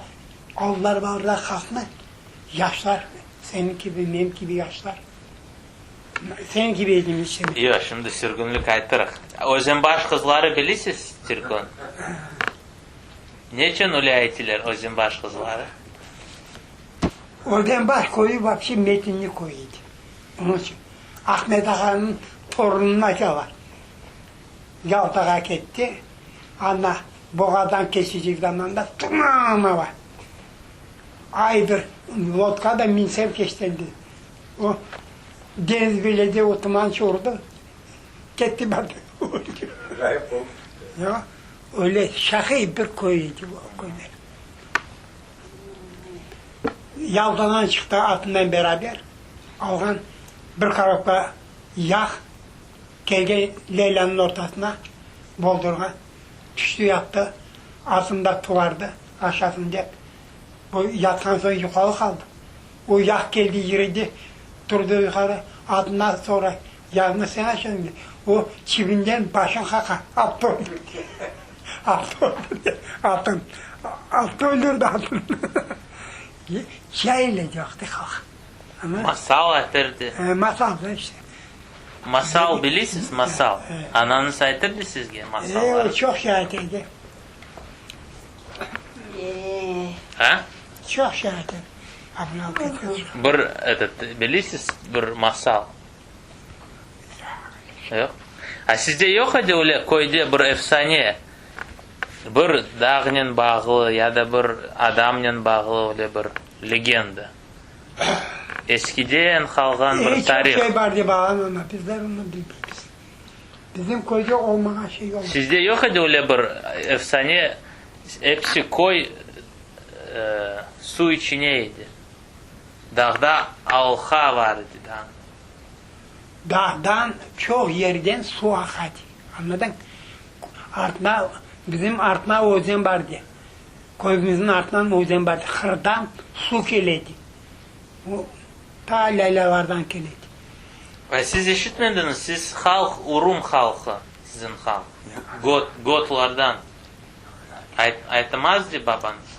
avlar barlar halqnı, yaşlar, seniñ kibi, menim kibi yaşlar. Seniñ kibi edim işte men. Yoq, şimdi sürgünlik aytırıq. Özenbaş qızları bilesiz, Türkün? Neçün öyle aytiler Özenbaş qızları? Özenbaş köyü vapşe metinli köy edi. Onıñ içün Ahmet ağanıñ torunını aytalar. Yaltağa ketti, anda boğazdan keçecek zamanda tuman ava. Aydır, lodka da minsem keçten dey. O, deñiz belede o tuman çurdı, ketti bardı, öldi. Ğayıp oldı. Ya, öyle şahiy bir köy edi o köyler. Yaltadan çıqtı atından beraber, alğan bir korobka yağ, kelgen Leylanıñ ortasına boldurğan, tüştü yattı, atını da tuvardı, aşasın dep. Bu yatqan soñ yuqalı qaldı. O yağ keldi, yüredi, turdı yuqarı, atına soray, Yağnı sen aşadıñ dey. O çibinden başın qaqa, attı öldürdi. Attı öldürdi, atın. Attı öldürdi atın. Cahil edi vaqtı halq. Masal aytırdı. Masal da işte. Masal bilesiz, masal? Anañız aytırdı sizge masallar? E, o çoq şey aytırdı. A? Çoq şey aytırdı. Bir, etot, bilesiz bir masal? Yoq? A sizde yoq edi öyle köyde bir efsane, bir dağnen bağlı ya da bir adamnen bağlı öyle bir legenda? Eskiden qalğan bir tarih. Çoq şey bar dep ağam, amma bizler onı bilmeymiz. Bizim köyde olmağan şey yoq. Sizde yoq edi öyle bir efsane, episi köy suv içine edi. Dağda alha bar edi dağ. Dağdan çoq yerden suv aqa edi. Añladıñ? Artma, bizim artma özen bar edi. Köyümizniñ artınan özen bar edi. Qırdan suv kele edi. O, ta yaylalardan kele edi. A siz eşitmediñiz, siz halq, urum halqı, siziñ halq, got, gotlardan. Ayt, aytmazdı babañız?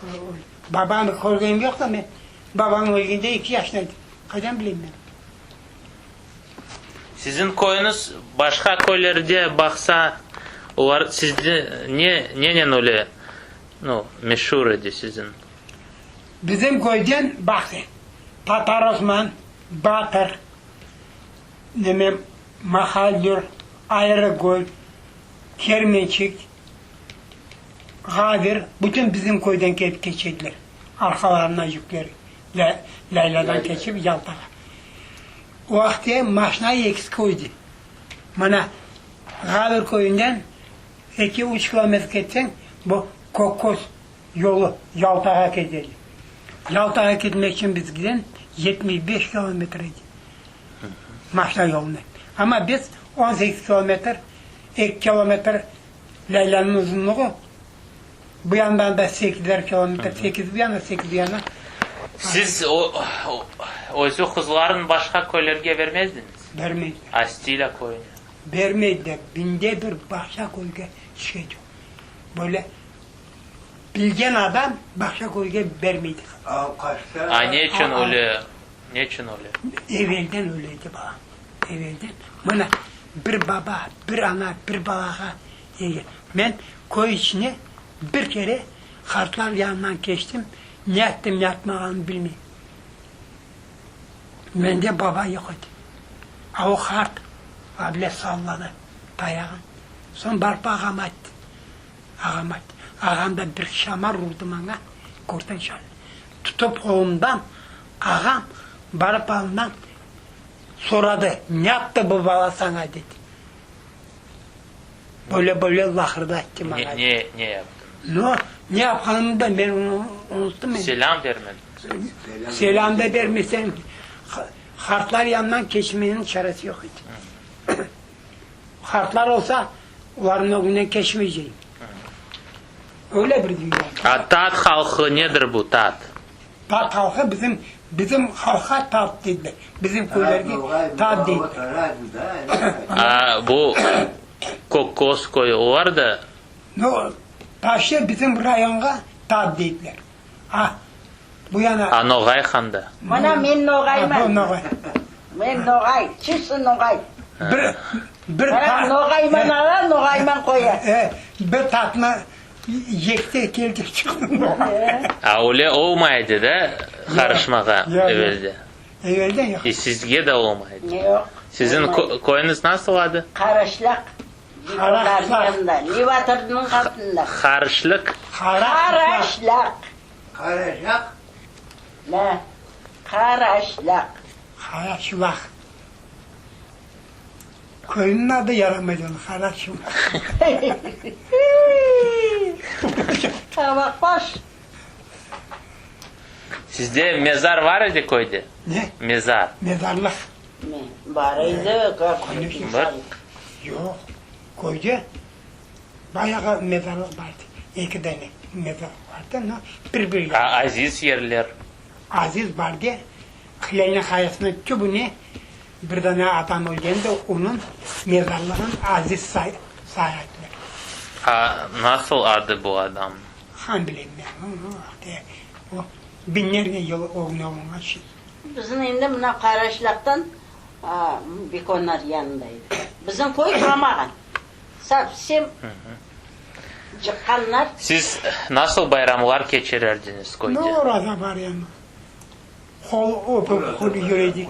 Babamnı körgenim yoq da men. Babam ölgende eki yaşında edim. Qaydan bileyim men? Siziñ köyüñiz başqa köylerde baqsa, olar sizde ne, nenen öyle, nu, meşur edi siziñ? Bizim köyden, baq sen, Tatar Osman, Batır, neme, Mahallür, Ayrıgöl, Kermençik, Ğavir, bütün bizim köyden kelip keçediler, arqalarına yükleri Lâyladan keçip Yaltağa. O vaqıtte maşna eksik edi. Mana, Ğavir köyünden eki-üç kilometr ketseñ, bu Kökköz yolu Yaltağa ketedi. Yaltağa ketmek içün bizden 75 kilometr edi maşna yoluna. Amma biz 18 kilometr, eki kilometr Lâylanıñ uzunluğı, bu yandan da sekizer kilometr, sekiz bu yana, sekiz bu yana. Siz özü qızların başqa köylerge vermezdiñiz? Bermeydiler. Astilâ köyüne? Bermeydiler. Binde bir başqa köyge şey yoq. Böyle bilgen adam başqa köyge bermeydi. A ne içün öyle? Ne içün öyle? Evelden öyle edi, balam. Evelden. Mına, bir baba, bir ana, bir balağa. Men köy içine bir kere qartlar yanından keçtim, ne yaptım, ne yapmağanımnı bilmeyim. Mende baba yoq edi. A o qart able salladı tayağın. Soñ barıp ağama ayttı. Ağam ayttı. Ağam da bir şamar urdı maña, körten şöyle. Tutıp qolumdan ağam barıp andan soradı, ne yaptı bu bala saña dedi. Böyle böyle laqırdı ayttı maña. Ne, ne yaptı? No, ne yapqanımnı da men unuttım endi. Selâm bermediñiz? Selâm da bermesem, qartlar yanından keçmeniñ çaresi yoq edi. Qartlar olsa, olarnıñ ögünden keçmeyceyim. Öyle bir dünya. A tat halqı nedir bu tat? Tat halqı bizim, bizim halqqa tat dediler. Bizim köylerge tat dediler. A bu Kökköz köyü, olar da? No, Taşlı bizim rayonğa tat deydiler. A, bu yana. A Noğay handa? Mına men noğayman. A, bu noğay. Men noğay, çisti noğay. Bir, bir Mına noğayman ala, noğayman qoya. E, bir tatnı yekte keldi çıqtı noğay. A öyle olmay edi da, qarışmağa evelde? Evelde yoq. E sizge de olmay edi? Yoq. Siziñ köyüñiz nasıl adı? Qaraşlaq. Qaraşlaq. Levatırnıñ qatında. Qarışlıq? Qaraşlaq. Qaraşlaq? Ne? Qaraşlaq. Qaraşlaq. Köyniñ adı yaramaydı onıñ, Qaraşlaq. Qabaqbaş. Sizde mezar var edi köyde? Ne? Mezar. Mezarlıq. Bar edi, Bar. Yoq, köyde bayağı mezarlıq bar edi. Eki dane mezarlıq bar edi, no, bir-bir A aziz yerler? Aziz bar edi. Hilalniñ qayasınıñ tübüne bir dane adam ölgen de, onıñ mezarlığın aziz say sayardılar. A nasıl adı bu adamnıñ? Han bilem men, o, o biñlernen yıl ögüne olğan şey. Bizim endi mına Qaraşlaqtan Bekonlar yanında edi. Bizim köy turamağan. Sovsem cıqqanlar. Siz nasıl bayramlar keçirerdiñiz köyde? Ne oraza bar endi. Qol öpüp qol yüredik.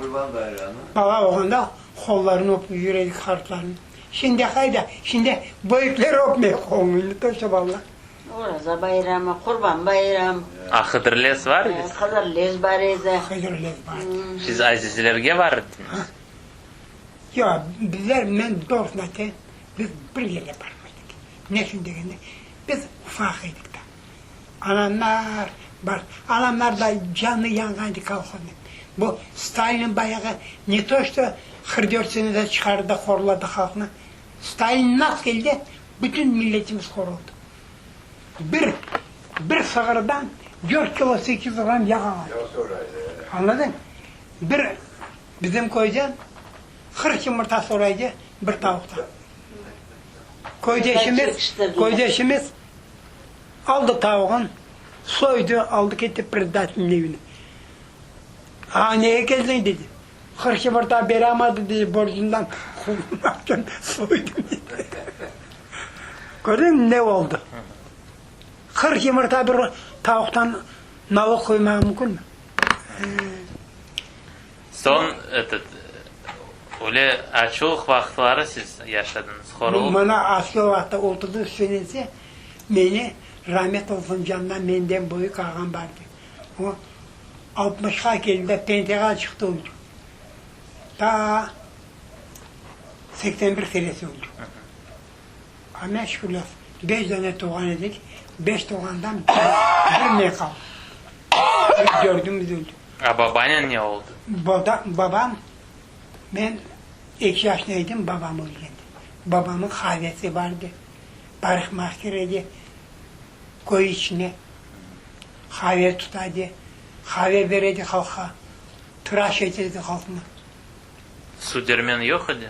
Bala olğanda qollarını öpüp yüredik qartlarnıñ. Şimdi qayda? Şimdi böyükler öpmey qolunı, toşa balalar. Oraza bayramı, Qurban bayram. A Hıdırlez var edi? Hıdırlez bar edi. Hıdırlez bar edi. Siz azizlerge bar ediñiz? Yoq, bizler, men doğrusını aytayım, biz bir yerge barmaydıq. Ne içün degende, biz ufaq edik daa. Anamlar bar, anamlar da canı yanğan edi kolhoznen. Bu Stalin bayağı ne to što 44 senede çıqardı da horladı halqnı, Stalin nasıl keldi, bütün milletimiz hor oldı. Bir, bir sığırdan dört kilo 800 gramm yağ alaydıq. Añladıñ? Bir, bizim köyden 40 yımırta soraydı bir tavuqtan. Köydeşimiz, köydeşimiz aldı tavuğın, soydı, aldı ketti predsedatelniñ evine. Ağa, nege keldiñ, dedi. 40 yımırta beramadı, dedi, borcundan qurtulmaq içün soydım, dedi. Kördiñmi, ne oldı? 40 yımırta bir tavuqtan nalog qoymağa mümkünmi? Soñ, etot, öyle açlıq vaqıtları siz yaşadıñız, horluq. Mına açlıq vaqtı 33 senesi meni, ramet olsun canına, menden büyük ağam bar edi. O, altmışqa keldi de, pensiyağa çıqtı öldü. Ta 81 senesi öldü. Amma şükürler, beş dane tuvğan edik, beş tuvğandan bir men qaldım. Dördümiz öldük. A babanen ne oldı? Babam, men eki yaşında edim, babam ölgendi. Babamıñ qavesi bar edi, parikmahker edi, köy içinde qave tuta edi. Qave bere edi halqqa, tıraş ete edi halqnı. Su dermen yoq edi?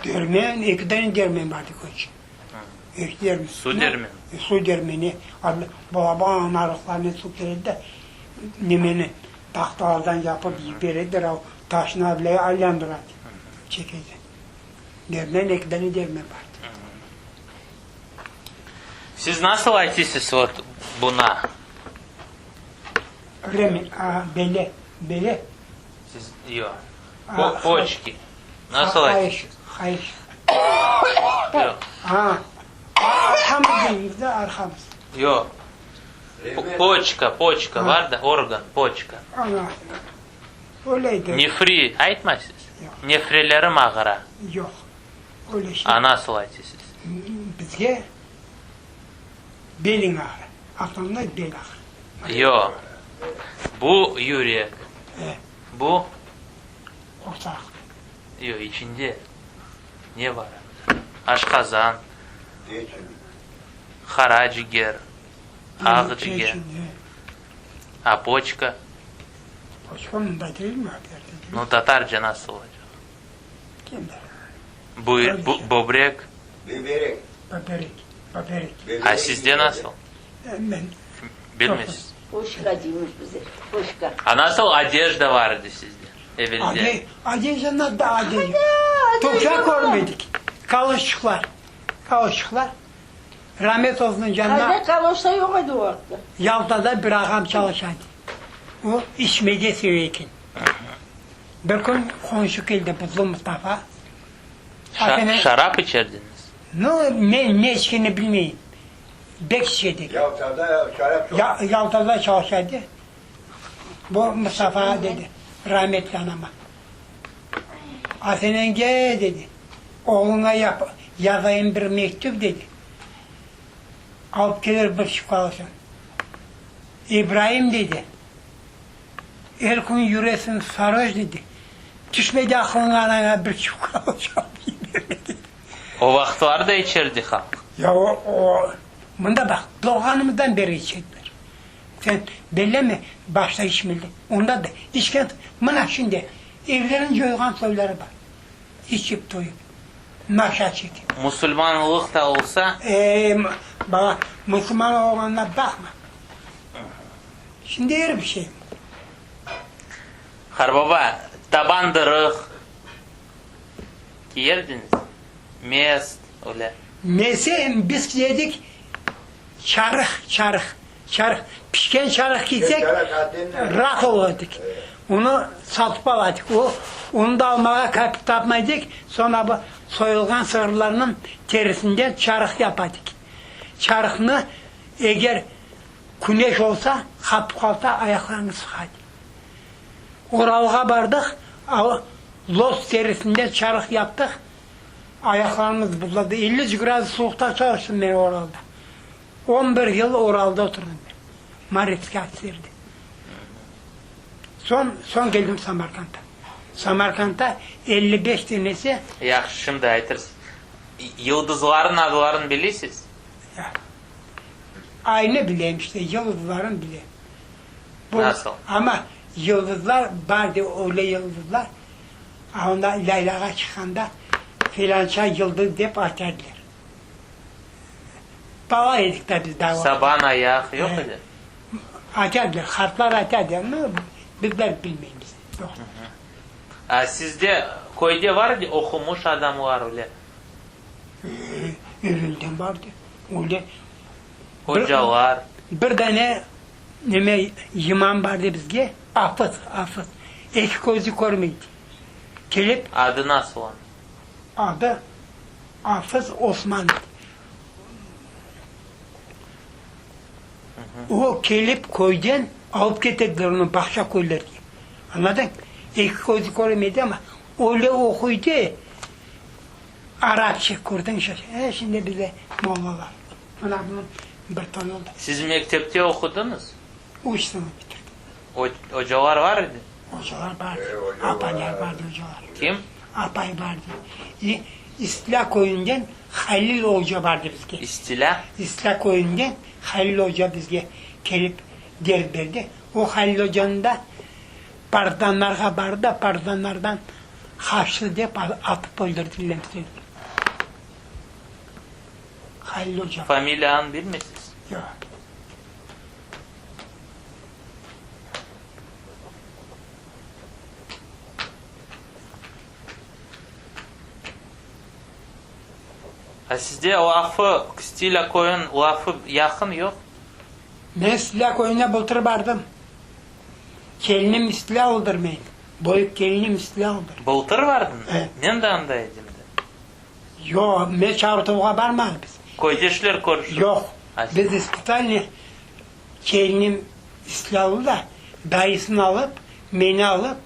Dermen, eki dane dermen bar edi köyde. Eki dermen. Su dermen? Su dermeni, balaban arıqlarnen su kele edi de, nemeni tahtalardan yapıp yibere ediler, o taşnı bile aylandıra edi, çeke edi. Dermen, eki dane dermen bar edi. Siz nasıl aytısız vot buna? Öylemi? A, bele, bele. Siz, yoq. Po, poçki. Nasıl aytısız? Hayış, hayış. Yoq. A, arhamız deymiz de, arhamız. Yoq. Poçka, poçka var da, organ, poçka. Ana, öyleydi. Nefri aytmaysız? Yoq. Nefrelerim ağıra. Yoq, öyle şey. A nasıl aytısız? Bizge beliñ ağıra. Aklımda bel ağıra. Yoq. Bu yürek. E. Bu? Qursaq. Yoq, içinde ne bar? Aşqazan, qara ciger, aq ciger, a poçka? Poçka mında değil mi? Nu, tatarca nasıl olacaq? Kim bilir. Bu, bu, böbrek? Beberek. Böbrek, böbrek. A sizde nasıl? Men Bilmeysiz. Poçka deymiz bize, poçka. A nasıl odejda var edi sizde evelde? Odejda da odejda. Tokça körmedik. Kaloşçıqlar, kaloşçıqlar. Ramet olsun canına. Qayda kaloş da yoq edi o vaqıtta. Yaltada bir ağam çalışa edi. O içmege seve eken. Bir kün qonşu keldi, Buzlu Mustafa. Şarap içerdiniz? Nu, men ne içkenini bilmeyim. Bek içe edi. Yaltada şarap çoq. Yaltada çalışa edi. Bu Mustafa dedi, rametli anama. Asenenge, dedi, oğluña yap, yazayım bir mektüp, dedi. Alıp kelir bir çuqalasın. İbraim, dedi. Er kün yüresiñ saroş, dedi. Tüşmedi aqlıña anaña bir çuval çalıp yiberme, dedi. O vaqıtları da içerdi halq. Ya o, o, mında baq, doğğanımızdan beri içediler. Sen belleme, başta içmedi. Onda da içken, mına şimdi evlerini coyğan soyları bar. İçip toyup, naşa çekip. Musulmanlıq da olsa. E, bala, musulman olğanına baqma. Şimdi er bir şey. Qarbaba, tabandırıq kiyerdiñiz? Mest, öyle. Mesi biz kiyerdik çarıq, çarıq, çarıq. Pişken çarıq kiysek, raat olur edik. Onı satıp ala edik. O, onı da almağa kapik tapmay edik. Soñra bu soyulğan sığırlarnıñ terisinden çarıq yapa edik. Çarıqnı eger Küneş olsa, qatıp qalsa, ayaqlarını sıqaydı. Uralğa bardıq, los terisinden çarıq yaptıq, ayaqlarımız buzladı. 50 gradus suvuqta çalıştım men Uralda. On bir yıl Uralda oturdım men, Maretskiy atserde. Soñ, soñ keldim Samarkandta. Samarkandta 55 senesi. Yahşı, şimdi aytırsız. Yıldızların adlarını bilesiz? Ya. Aynı bilem işte, yıldızların bilem. Bu, Nasıl? Amma yıldızlar bar de, öyle yıldızlar, a onda lâylâğa çıqqanda filança yıldız dep aytardılar. Bala edik da biz daa o Saban ayaq yoq edi? Aytardılar, qartlar aytardı, amma bizler bilmeymiz. Yoq. A sizde köyde var edi oqumış adamlar öyle? Evelden bardı. Öyle. Ocalar. Bir dane neme imam bardı bizge, afız, afız. Eki közü körmeydi. Kelip. Adı nasıl onıñ? Adı Afız Osman edi. O kelip köyden alıp ketediler onı bağça köylerge. Añladıñ? Eki közü körmeydi amma öyle oquydı. Arapça kördiñ şaş. E, şimdi bize mollalar. Mına bunıñ bir toy oldı. Siz mektepte oqudıñız? Üç sınıf bitirdim. O, ocalar bar edi? Ocalar bar edi. Apaylar bar edi, ocalar. Kim? Apay bar edi. İ, İstilâ köyünden Halil oca bardı bizge. İstilâ? İstilâ köyünden Halil oca bizge kelip ders berdi. O Halil ocanı da partizanlarğa bardı da, partizanlardan qaçtı dep atıp öldürdiler. Halil oca. Familiyanı bilmeysiz? Yoq. A sizde lafı, Stilâ köyün lafı yaqın, yoq? Men Stilâ köyüne bıltır bardım. Kelinim İstilâlıdır menim. Böyük kelinim İstilâlıdır. Bıltır bardıñ? E. Men de anda edim de. Yoq, men Çartuvğa barmadım biz. Köydeşler körüşip. Yoq, biz ispıtalnıy kelinim İstilâlı da, dayısını alıp, meni alıp,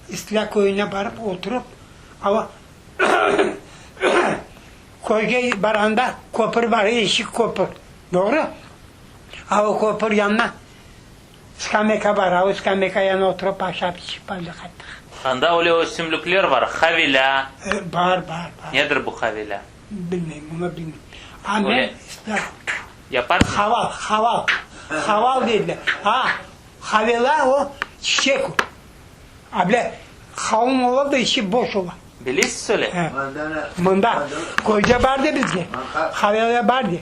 İstilâ köyüne barıp oturıp, ava köyge barğanda köpür bar, eşik köpür, doğru? A o köpür yanına skameyka bar, a o skameyka yanına oturıp aşap içip öyle qayttıq. Anda öyle ösümlikler bar, havilâ. E, bar, bar, bar. Nedir bu havilâ? Bilmeyim, onı bilmeyim. A men işte Yaparsıñ? Haval, haval, haval dediler. A, havilâ o çiçek o. A bile qalın ola da içi boş ola. Bilesiz öyle? He. Mında köyde bardı bizde. Havelâ bardı.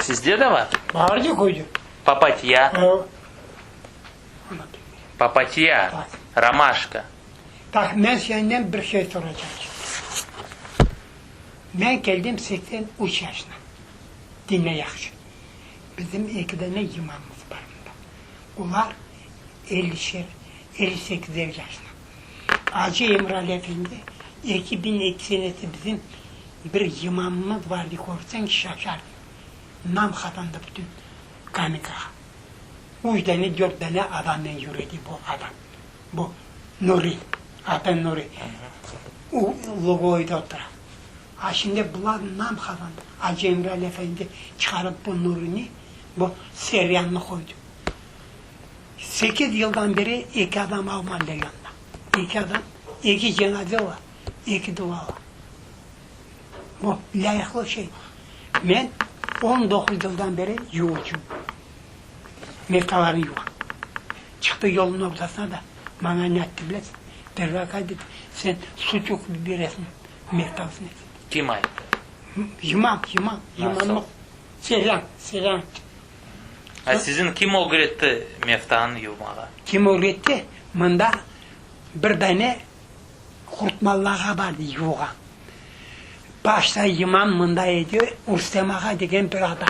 Sizde de bar? Bardı köyde. Papatya. Papatya, romaşka. Baq, men senden bir şey soracağım şimdi. Men keldim 83 yaşına. Diñle yahşı. Bizim eki dane imamımız bar mında. Olar ellişer, elli sekizer yaşında. Acı Emrali efendi 2002 senesi bizim bir imamımız vardı, körseñ şaşarsıñ. Nam qazandı bütün Kamenkağa. Üç dane, dört dane adamnen yüredi bu adam. Bu Nuri, Apen Nuri. O Lugovoyda otura. A şimdi bular nam qazandı. Acı Emrali efendi çıqarıp bu Nurini, bu Seryannı qoydı. Sekiz yıldan beri eki adam almadılar yanına. Eki adam, eki cenaze ola, eki dua ola. Bu lâyıqlı şey. Men 19 yıldan beri yuvucım. Meftalarnı yuvam. Çıqtı yolnıñ ortasına da, maña ne ayttı bilesiñ? Pervâ aqay dedi, sen su töküp beresiñ meftasına dedi. Kim ayttı? İmam, imam, imamlıq. Selâm, selâm ayttı. A siziñ kim ögretti meftanı yuvmağa? Kim ögretti? Mında bir dane Qurtmallağa bardı yuvğa. Başta imam mında edi, Rustem ağa degen bir adam.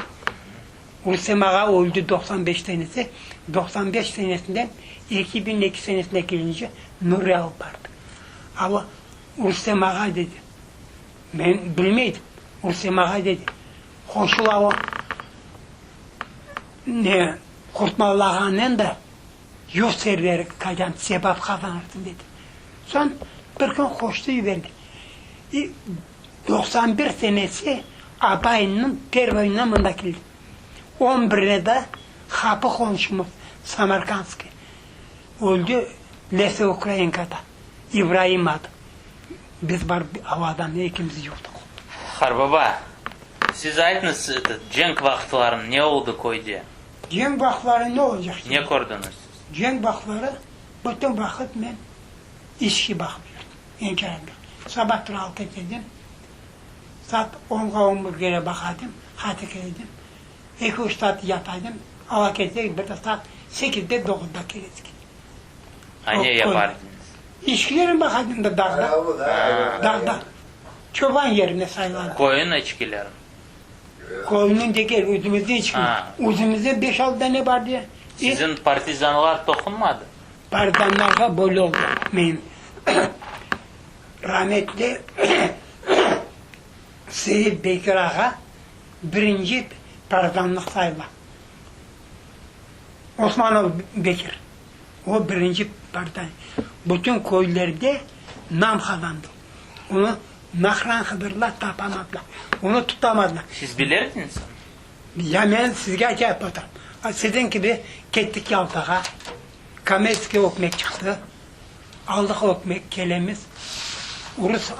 Rustem ağa öldi 95 senesi, 95 senesinden 2002 senesine kelince Nuri alıp bardı. A o Rustem ağa dedi, men bilmeydim, Rustem ağa dedi, qoşula o ne Qurtmallağanen de yuv serveri qaydan sevap qazanırsıñ dedi. Soñ bir kün qoştı yiberdi. İ 91 senesi abayımnıñ pervoyına mında keldi. On birine de qapı qonşumız Samarkandskiy öldi Lesya Ukrainkada, İbraim adı. Biz barıp o adamnı ekimiz yuvdıq. Qarbaba, siz aytıñız, cenk vaqıtları ne oldı köyde? Cenk vaqıtları ne olacaq? Ne kördiñiz siz? Cenk vaqıtları bütün vaqıt men içki baqıp yürdim, inkâr etmem. Sabah tura altıda keldim, saat onğa on bir kere baqadım, qayta keldim. Eki-üç saat yataydım, ava kelsek bir de saat sekizde, doquzda keledik. A ne yapar ediñiz? İçkilerni baqaydım da dağda, dağda, çoban yerine sayıladı. Koyun içkilerini? Koyunıñ degil, özümizniñ içkimiz. Özümizde beş-altı dane bar diye. Siziñ partizanlar toqunmadı? Partizanlarğa böyle oldı, menim rametli Seyit Bekir ağa birinci partizanlıq sayıla. Osmanov Bekir. O birinci partizan. Bütün köylerde nam qazandı. Onı nahran qıdırdılar, tapamadılar. Onı tutamadılar. Siz bilerdiniz onı? Ya men sizge aytayıp oturam. Siziñ kibi kettik Yaltağa. Kommertskiy ökmek çıqtı. Aldıq ökmek, kelemiz. Urus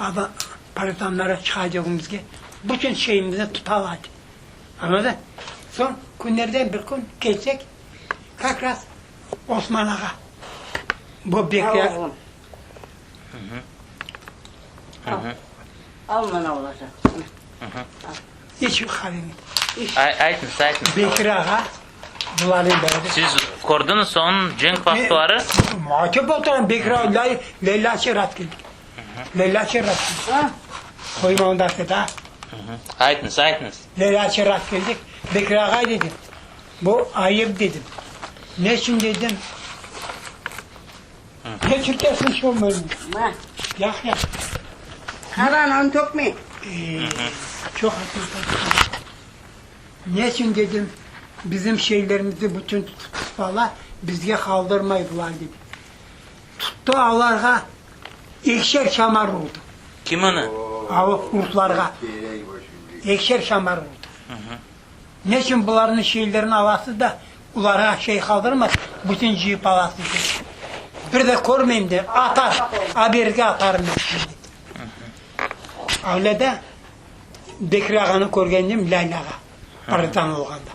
partizanları çıqacaq ögümizge. Bütün şeyimizni tutalar. Añladın? Soñ künlerden bir kün kelsek. Kak raz Osman ağa. Bu Bekir. Al oğlum. Al. Al mına olacaq. İç qaveni. Aytıñız, aytıñız. Bekir ağa bularnen beraber. Siz kördiñiz onıñ cenk vaqıtları? Aytıp oturam, Bekir ağa Leylaçe rast keldik. Leylaçe rast keldik. Qoyma onda da. Aytıñız, aytıñız. Leylaçe rast keldik. Bekir ağa dedim, bu ayıp dedim. Ne içün dedim? Ne çirkefsiñ şu meni? Yaq, yaq. Qaranı tökme. Çoq Ne içün dedim, bizim şeylerimizni bütün tutıp bizge qaldırmaydılar dedim. Tuttı alarğa ekişer çamar urdı. Kimini? Av urtlarğa ekişer çamar urdı. Ne içün bularnıñ şeylerini alasız da, olarğa şey qaldırmaz, bütün cıyıp alasız dedi. Bir de körmeyim de, atar, aberge atarım men sizni dedi. Öyle de Bekir ağanı körgendim Lâylâğa, partizan olğanda.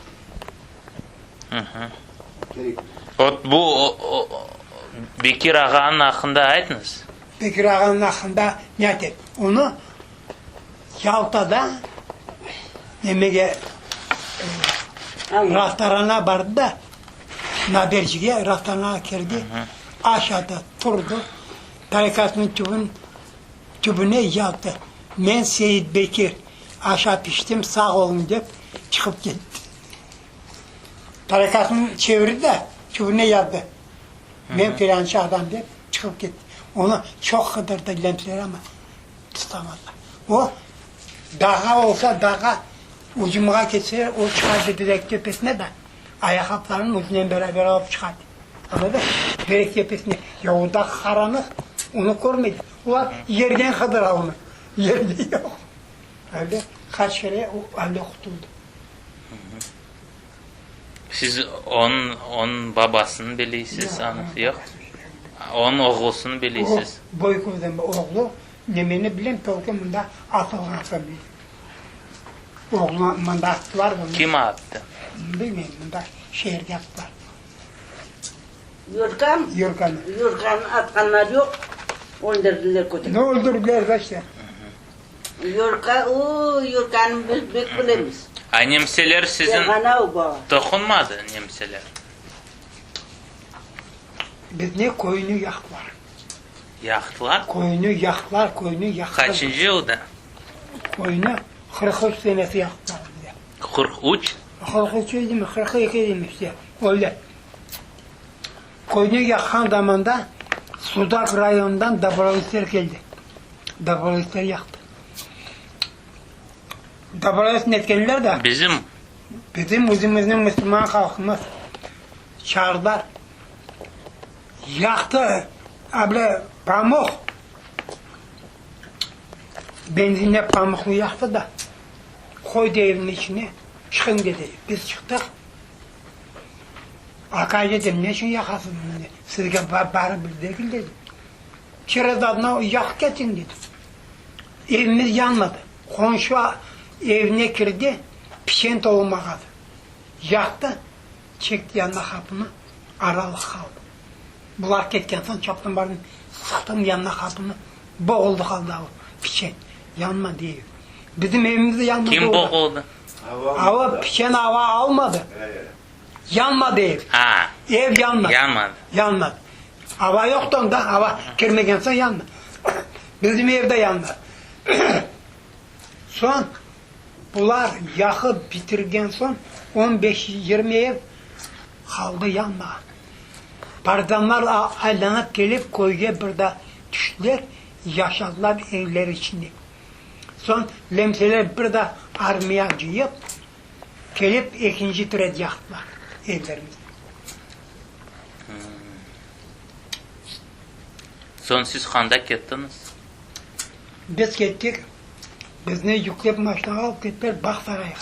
Ot bu Bekir ağanıñ aqqında aytıñız. Bekir ağanıñ aqqında ne aytayım? Onı Yaltada nemege rastorana bardı da, nabercige rastoranağa kirdi, aşadı, turdı, tarikasınıñ tübün, tübüne yattı. Men Seit Bekir, aşap içtim, sağ oluñ dep çıqıp ketti. Tarikasını çevirdi de, tübüne yattı. Men filanca adam dep çıqıp ketti. Onı çoq qıdırdı lemsler amma. Tutamadılar. O, dağğa olsa, dağğa ucumğa ketse, o çıqardı direk tepesine de, ayaqqaplarını özünen beraber alıp çıqardı. Añladın? Direk tepesine. Ya o dağ qaranlıq, onı körmeydi. Olar yerden qıdıra onı. Yerde yoq. Öyle qaç kere o öyle qutuldı. Siz onıñ, onıñ babasını bileysiz, anası, yoq? Onıñ oğlusını bileysiz? O, Boykovnıñ oğlu, nemeni bilem, tolko mında atılğan soñ bilem. Oğlunı mında attılar. Kim attı? Bilmeyim, mında şeerge attılar. Yurkan? Yurkanı. Yurkanı atqanlar yoq, öldürdiler kötek. Ne öldürdiler, işte. Yurka, o, Yurkanı biz bek bilemiz. A nemseler siziñ toqunmadı, nemseler? Bizni köyni yaqtılar. Yaqtılar? Köyni yaqtılar, köyni yaqtılar. Qaçıncı yılda? Köyni 43 senesi yaqtılar bize. 43? 43 edimi, 42 edimi işte, öyle. Köyni yaqqan zamanda Sudaq rayonından dobrovoltsler keldi. Dobrovoltsler yaqtı. Dobrovolts netkenler de. Bizim. Bizim özümizniñ müslüman halqımız çağırdılar. Yaqtı, able pamuq, benzinle pamuqnı yaqtı da, qoydı evniñ içine, çıqıñ dedi. Biz çıqtıq. Aqay dedim, ne içün yaqasız bunı? Sizge barı bir degil dedim. Çerez adına yaqıp ketiñ dedim. Evimiz yanmadı. Qonşu evine kirdi, piçen tolmağadı. Yaqtı, çekti yanına qapını, aralıq qaldı. Bular ketken soñ çaptım bardım, sıqtım yanına qapını, boğuldı qaldı o piçen. Yanmadı ev. Bizim evimiz de yanmadı. Kim boğuldı? Ava, piçen ava almadı. Yanmadı ev. Ha. Ev yanmadı. Yanmadı. Yanmadı. Ava yoqtı onda, ava kirmegen soñ yanmadı. Bizim ev de yanmadı. Soñ bular yaqıp bitirgen soñ on beş, 20 ev qaldı yanmağan. Partizanlar aylanıp kelip köyge bir daa tüştiler, yaşadılar evler içinde. Soñ lemseler bir daa armiya cıyıp, kelip ekinci tret yaqtılar evlerimizni. Soñ siz qanda kettiñiz? Biz kettik, bizni yüklep maşinağa alıp kettiler Bağsarayğa.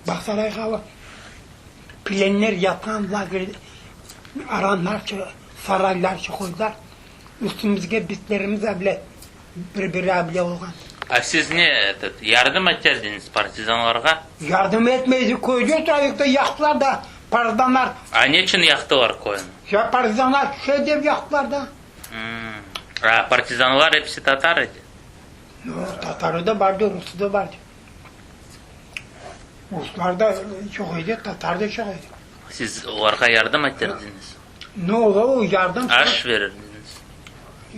Bağsarayğa alıp, plenler yatqan lager, aranlarça, saraylarça qoydılar. Üstümizge bitlerimiz bile bir-biri bile olğan. A siz ne, etot, yardım eterdiñiz partizanlarğa? Yardım etmeydik, köyde oturayıq da, yaqtılar da. Partizanlar. A neçün yaqtılar köyni? Ya partizanlar tüşe dep yaqtılar da. A partizanlar episi tatar edi? Yoq, tatarı da bardı, rusı da bardı. Ruslar da çoq edi, tatar da çoq edi. Siz olarğa yardım eterdiñiz? Ne ola o yardım? Aş verirdiñiz?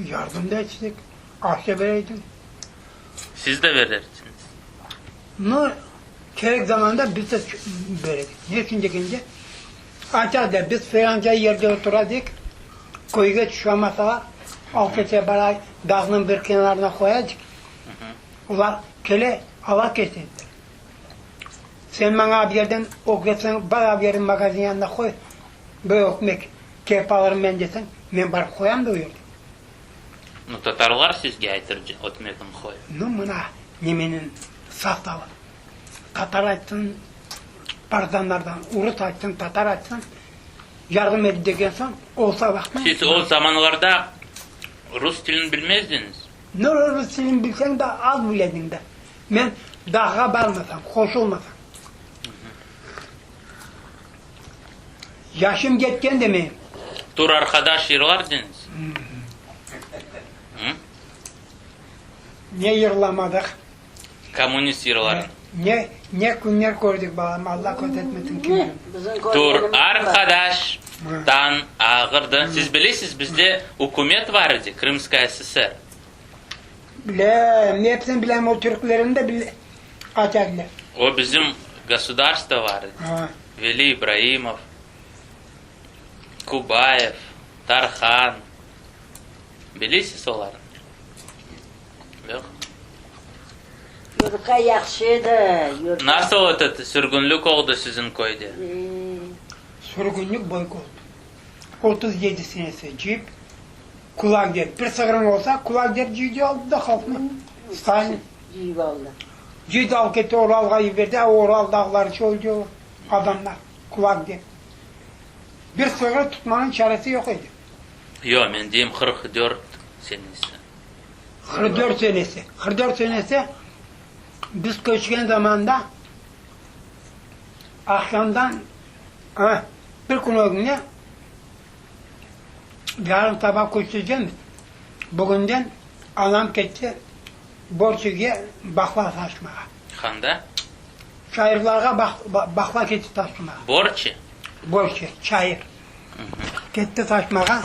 Yardım da ettik, aş da bereydik. Siz de vererdiñiz? No, kerek zamanda biz de beredik. Ne içün degende, aytar da biz filanca yerde otura dek, köyge tüşamasalar, al kete bara dağnıñ bir kenarına qoyadik, olar kele, ala ketediler. Sen maña bir yerden ögretseñ, bar bir yerden magazin yanına qoy, bir ötmek kelip alırım men deseñ, men barıp qoyam da o yerde. Nu, tatarlar sizge aytır, ötmegin qoy. Nu, mına nemeniñ sostavı. Tatar aytsın, partizanlardan, urus aytsın, tatar aytsın, yardım et degen soñ, olsa vaqtı. Siz o zamanlarda rus tilini bilmezdiñiz? Nu, rus tilini bilseñ de, az bilediñ de. Men dağğa barmasam, qoşulmasam. Yaşım ketken de menim. Tur arqadaş yırlar deñiz. Ne yırlamadıq. Kommunist yırları. Ne, ne künler kördik, balam, Alla közetmesin kimseni. Tur arqadaş, tañ ağırdı. Siz bilesiz, bizde ükümet bar edi, Krımskaya SSR. Bilem, hepsini bilem, o türklerini de bile, açarlar. O bizim gosudarstvo bar edi. Veli İbraimov, Kubayev, Tarhan. Bilesiz olarnı? Yoq? Yurka yahşı edi, Yurka. Nasıl etet sürgünlik oldı siziñ köyde? Sürgünlik büyük oldı. 37 senesi cıyıp, kulak dep, bir sığırıñ olsa, kulak dep cıydı aldı da halqnı. Stalin. Cıyıp aldı. Cıydı alıp ketti Uralğa yiberdi, a Ural dağları çölde o adamlar, kulak dep. Bir sığır tutmanıñ çaresi yoq edi. Yoq, men deyim 44 senesi. 44 senesi. 44 senesi biz köçken zamanda aqşamdan, a, bir kün ögüne yarın saba köçecekmiz. Bugünden anam ketti Borçige baqla saçmağa. Qanda? Çayırlarğa baqla ketti taşımağa. Borçi? Borçi, çayır. Ketti taşımağa.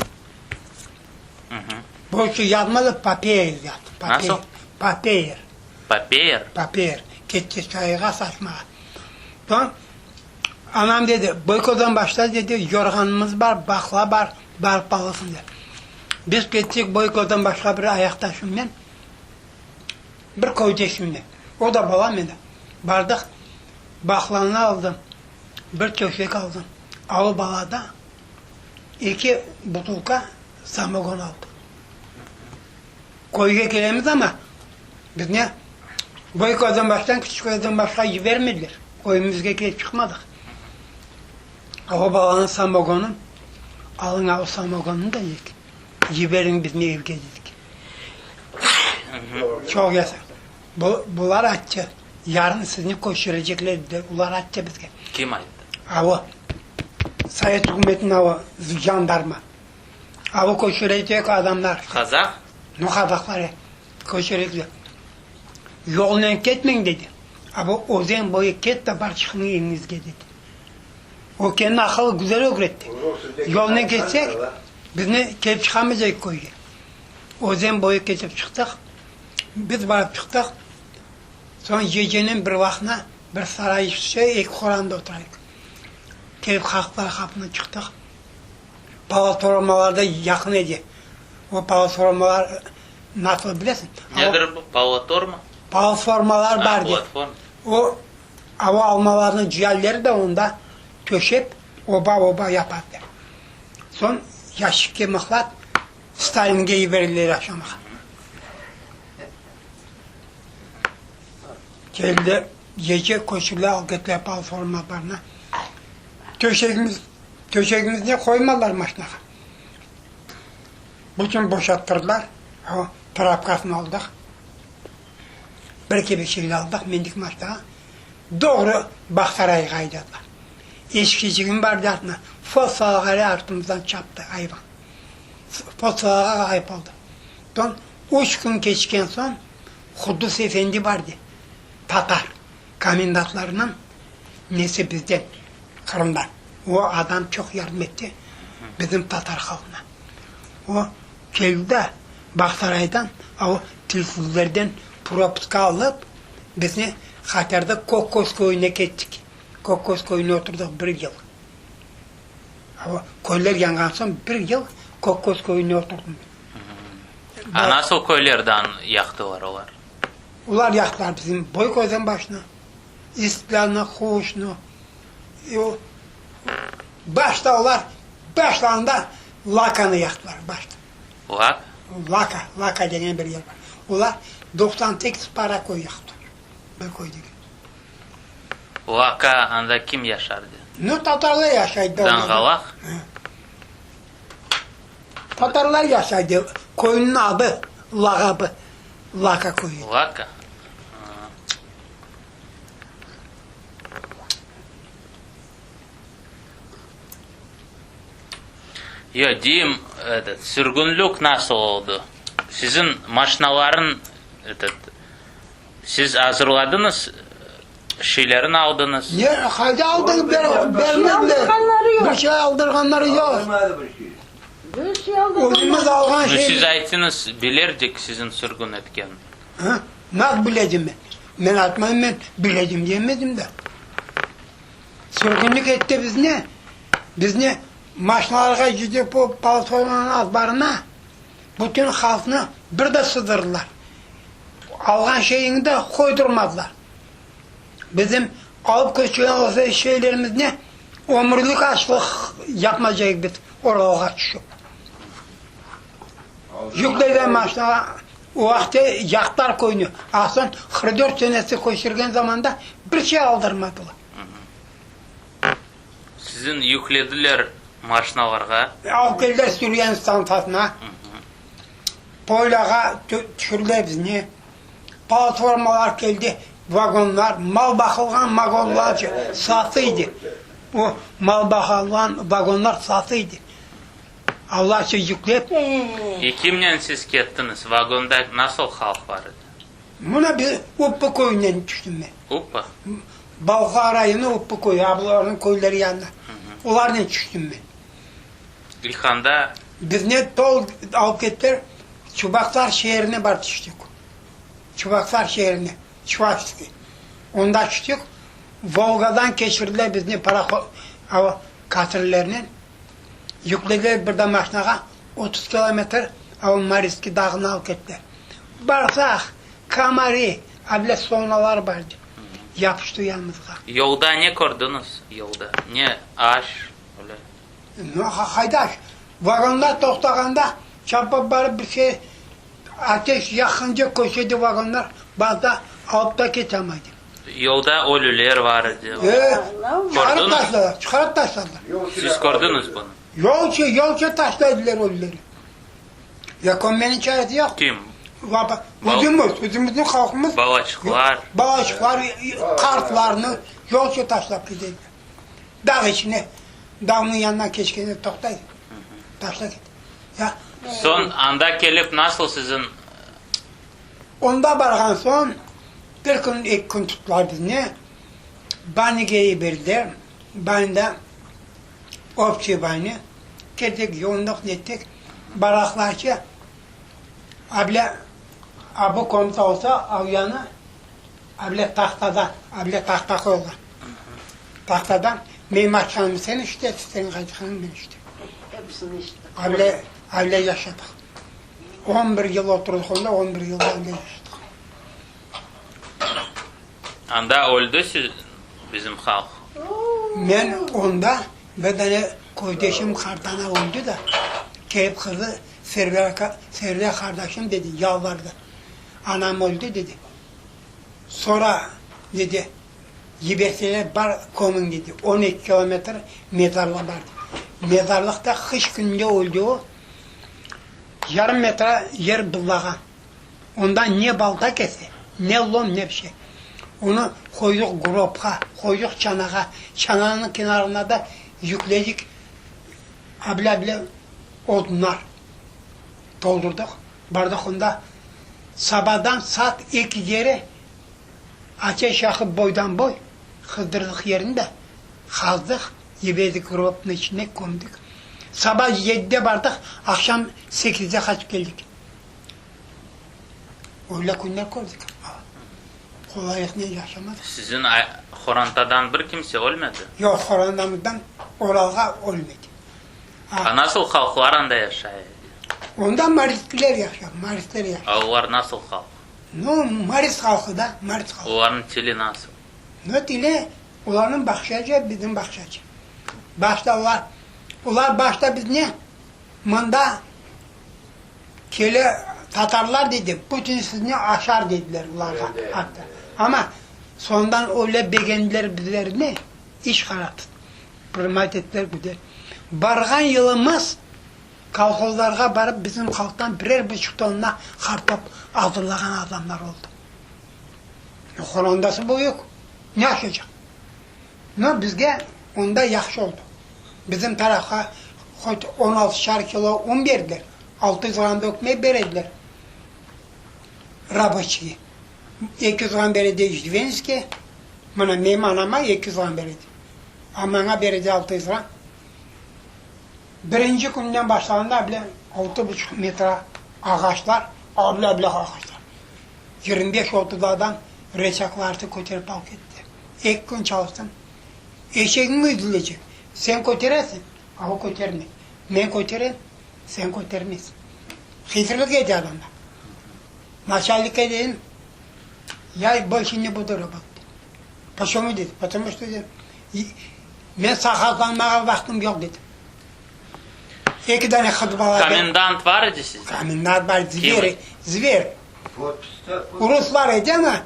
Borçi yazmadı, papeyer yazdı. Nasıl? Papeyer. Papeyer? Papeyer. Ketti çayırğa saçmağa. Soñ anam dedi, Boykodan başla dedi, yorğanımız bar, baqla bar, barıp alırsıñ dedi. Biz kettik Boykodan başqa bir ayaqtaşımnen, bir köydeşimnen, o da balam edi. Bardıq, baqlanı aldım, bir töşek aldım, alı balada eki butulka samogon aldım. Köyge kelemiz amma, bizni Büyük Özenbaştan Küçük Özenbaşqa yibermediler. Köyümizge kelip çıqmadıq. O balanıñ samogonı, alıñ o samogonnı da dedik, yiberiñ bizni evge dedik. Çoq yasaq. Bu, bular ayttı, yarın sizni köçürecekler dediler, olar ayttı bizge. Kim ayttı? A o, Sovet ükümetiniñ a o jandarma. A o köçürecek adamlar. Qazaq? Nu, qazaqlar, e, köçürecekler. Yolnen ketmeñ, dedi. A bu özen boyu ket de bar çıqıñ eviñizge, dedi. O kendi aqılı güzel ögretti. Yolnen ketsek, bizni kelip çıqamaycaq köyge. Özen boyu ketip çıqtıq. Biz barıp çıqtıq. Soñ geceniñ bir vaqtına bir saray içinde eki qoranda oturayıq. Kelip qaqtılar qapını, çıqtıq. Palazformalar da yaqın edi. O palazformalar nasıl bilesiñ? Nedir bu, palatorma? Palazformalar bar edi. Platforma. O ava almalarnıñ ciğerleri de onda töşep, oba-oba yapardı. Soñ yaşikke mıhlat Stalinge yiberdiler aşamağa. Keldi, gece köçürler, alıp kettiler palazforma barına. Töşegimiz Töşegimizni qoymadılar maşinağa. Bütün boşattırdılar. O, trapkasını aldıq. Bir kibi şeyni aldıq, mindik maşinağa. Doğru Bağsarayğa aydadılar. Eşkeçigim bardı artına, Fosalağa artımızdan çaptı ayvan. Fosalağa ğayıp oldı. Soñ üç kün keçken soñ Quddus efendi bardı, tatar, komendatlarnıñ nesi bizden, Qırımdan. O adam çoq yardım etti bizim tatar halqına. O keldi de Bağsaraydan o tilsizlerden propuska alıp, bizni qaytardı Kökköz köyüne kettik. Kökköz köyünde oturdıq bir yıl. O köyler yanğan soñ bir yıl Kökköz köyünde oturdım. A nasıl köylerden yaqtılar olar? Olar yaqtılar bizim Boyközen başını, İstiklâlnı, Quvuşnı. Başta olar başlarında Lakanı yaqtılar, başta. Lak? Laka, Laka degen bir yer bar. Olar 98 para köy yaqtılar, bir köy degil. Laka, anda kim yaşardı? Nu, tatarlar yaşaydı. Danğalaq? Tatarlar yaşaydı. Köyniñ adı, lağabı, Laka köyü. Laka? Yo, deyim, etot, sürgünlik nasıl oldı? Siziñ maşinalarıñ, etot, siz azırladıñız, şeylerin aldıñız? Ne, qayda aldıq, bermediler. Bir şey aldırğanları yoq. Aldırmadı bir şey. Bir şey aldırğanları Özümiz alğan Nu, şey. siz ayttıñız, bilerdik siziñ sürgün etken. Ha, nasıl bilecem men? Men aytmayım, men bilecem demedim de. Sürgünlik etti bizni, bizni maşinalarğa yüklep o platformanıñ azbarına bütün halqnı bir de sıdırdılar. Alğan şeyiñni de qoydurmadılar. Bizim alıp köçken şeylerimizni ömürlik açlıq yapmaycaq biz oralğa tüşip. Yüklegen maşinağa o vaqıtte yaqtılar köyni. Aslan 44 senesi köçürgen zamanda bir şey aldırmadılar. Siziñ yüklediler maşinalarğa? Alıp keldiler Sürgen stantsiyasına. Poylağa tüşürdiler bizni. Platformalar keldi, vagonlar, mal baqılğan vagonlar satı idi. O mal baqılğan vagonlar satı idi. Allahça yüklep. E kimnen siz kettiñiz? Vagonda nasıl halq bar edi? Mına bir Uppa köyünden tüştim men. Uppa? Balqa rayonı Uppa köyü, ablalarnıñ köyleri yanında. Olarnen tüştim men. İlk anda? Bizni tol alıp kettiler, Çubaqsar şeerine barıp tüştik. Çubaqsar şeerine, Çuvaşskiy. Onda tüştik, Volgadan keçirdiler bizni parohod, katerlernen. Yüklediler bir de maşinağa, 30 kilometr Maritskiy dağına alıp kettiler. Barsaq, komari, able sonalar bar edi, yapıştı yanımızğa. Yolda ne kördiñiz, yolda? Ne aş, öyle? Haydaş, vagonlar toqtağanda çapıp barıp bir şey ateş yaqqınca köşede vagonlar bazıda alıp da ketemaydı. Yolda ölüler bar edi. E, çıqarıp taşladılar, çıqarıp taşladılar. Siz kördiñiz bunı? Yolça, yolça taşlaydılar ölüleri. Ya kömmeniñ çaresi yoq. Kim? Özümiz, özümizniñ halqımız. Balaçıqlar. Balaçıqlar, qartlarnı yolça taşlap ketediler. Dağ içine, dağnıñ yanından keçkende toqtay, taşlay kete. Ya. Soñ anda kelip nasıl siziñ? Onda barğan soñ bir kün, eki kün tuttılar bizni. Banige yiberdiler. Banida obşiy bani. Kirdik, yuvundıq, nettik. Baraklarca able a bu komnata olsa, a uyanı able tahtadan, able tahta qoyulğan. Tahtadan menim aytqanımnı sen işit, seniñ aytqanıñnı men işitem. Episini işittik. Able, able yaşadıq. On bir yıl oturdıq onda, on bir yıl ande yaşadıq. Anda öldi siz, bizim halq? Men onda bir dane köydeşim qartana öldi da, kelip qızı Server aka, Server qardaşım dedi, yalvardı. Anam öldi dedi. Sonra dedi, yiberseler bar kömüñ dedi. 12 kilometr mezarlıq bar dedi. Mezarlıqta qış kününde öldi o. Yarım metre yer buzlağan. Ondan ne balta kese, ne lom, ne bir şey. Onı qoydıq grobqa, qoydıq çanağa. Çananıñ kenarına da yükledik able-able odunlar toldurdıq. Bardıq onda sabadan saat ekigere ateş yaqıp boydan-boy qızdırdıq yerini de, qazdıq, yiberdik grobnıñ içine, kömdik. Saba yedide bardıq, aqşam sekizde qaçıp keldik. Öyle künler kördik. Qolaylıqnen yaşamadıq. Siziñ horantadan bir kimse ölmedi? Yoq, horantamızdan Oralğa ölmedi. A nasıl halqlar anda yaşay edi? Onda marisliler yaşay, marisler yaşay. A olar nasıl halq? No, maris halqı da, maris halqı. Olarnıñ tili nasıl? No, tili olarnıñ başqaca, bizim başqaca. Başta olar, olar başta bizni mında Kele tatarlar dedi, Putin sizni aşar dediler olarğa atta. Amma soñdan öyle begendiler bizlerni, iç qaratı primat ettiler güzel. Barğan yılımız kolhozlarğa barıp bizim halqtan birer buçuq tonna qartop azırlağan adamlar oldı. Qorandası büyük, ne aşacaq? No, bizge onda yahşı oldı. Bizim tarafqa hot on altışar kilo un berdiler, 600 gram ökmek berediler raboçiyge, 200 gram beredi ijdivenske, mına menim anama 200 gram beredi, a maña beredi 600 gram. Birinci künden başlağanda bile altı buçuq metra ağaçlar, abla-abla ağaçlar, 25 otuz adam reçaklardı köterip alıp ketti. Eki kün çalıştım. Eşegiñ üzülecek. Sen köteresiñ, a o kötermey. Men köterem, sen kötermeysiñ. Hıtrlık ete adamlar. Naçalnikke dedim, ya bolşe ne budu rabotat. Poçemu dedi, potomu çto dedim, men saqatlanmağa vaqtım yoq dedim. Eki dane qız bala. Komendant bar edi sizde? Komendant bar, zver, zver. Ruslar edi ama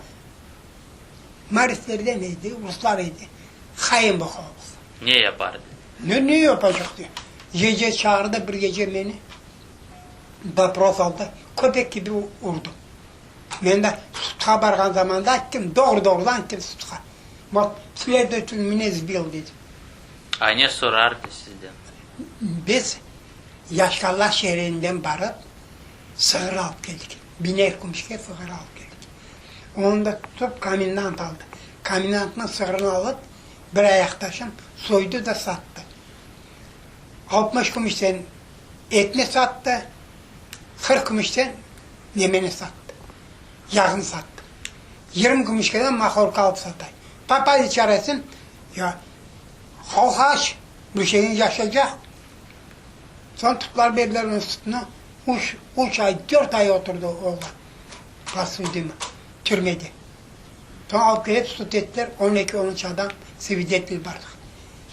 Marislerden edi, ruslar edi. Hain bu halq. Ne yapar edi? Ne, ne yapacaqtı? Gece çağırdı bir gece meni, dopros aldı, köpek kibi urdı. Men de sudqa barğan zamanda ayttım, doğru-doğrudan ayttım sudqa. Vot, sledovatel mene sbil, dedim. A ne sorardı sizden? Biz Yaşkallar şeerinden barıp, sığır alıp keldik. Biner kümüşke sığır alıp keldik. Onı da tutıp komendant aldı. Komendantnıñ sığırını alıp, bir ayaqtaşım soydı da sattı. 60 kümüşten etni sattı, 40 kümüşten nemeni sattı, yağını sattı. 20 kümüşke de mahorka alıp satay. Tapay çaresin, ya halq aç, bir şeynen yaşaycaq. Soñ tuttılar berdiler onıñ sütüni, üç, üç ay, dört ay oturdı oğlan. Pasudimı, türmede. Soñ alıp kelip sud ettiler, on eki, on üç adam svidetel bardıq.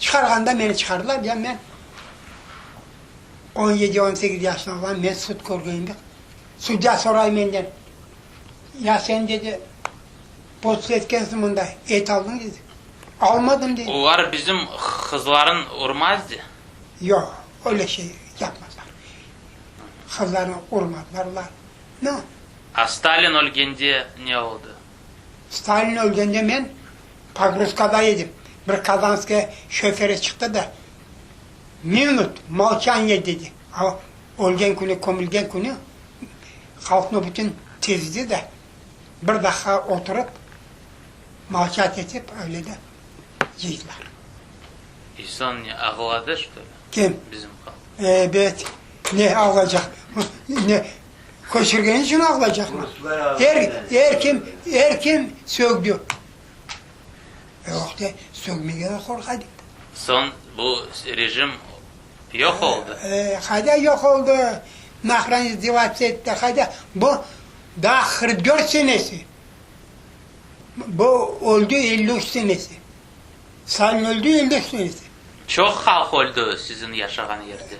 Çıqarğanda meni çıqardılar, ya men on yedi, on sekiz yaşında oğlan, men sud körgenim yoq. Sudya soray menden, ya sen, dedi, post etkensiñ mında, et aldıñ, dedi. Almadım, dedi. Olar bizim qızların urmazdı? Yoq, öyle şey yapmadılar. Qızlarnı urmadılar olar. No. A Stalin ölgende ne oldı? Stalin ölgende men pogruzkada edim. Bir kazanskiy şoferi çıqtı da, Minut molçaniye dedi. A ölgen künü, kömülgen künü halqnı bütün tizdi de, bir daqqa oturıp, molçat etip, öyle de cıydılar. İnsan ne, ağladı, şto li? Kim? Bizim halq. Ebet, ne ağlaycaq? Ne, köçürgeni içün ağlaycaqmı? Er, er kim, er kim sögdü. Yoq de, sögmege de qorqa edik. Soñ bu rejim yoq oldı? E, qayda yoq oldı? Nahran izdivatsiya etti, qayda? Bu daa 44 senesi. Bu öldü 53 senesi. Stalin öldü, 53 senesi. Çoq halq öldü siziñ yaşağan yerde?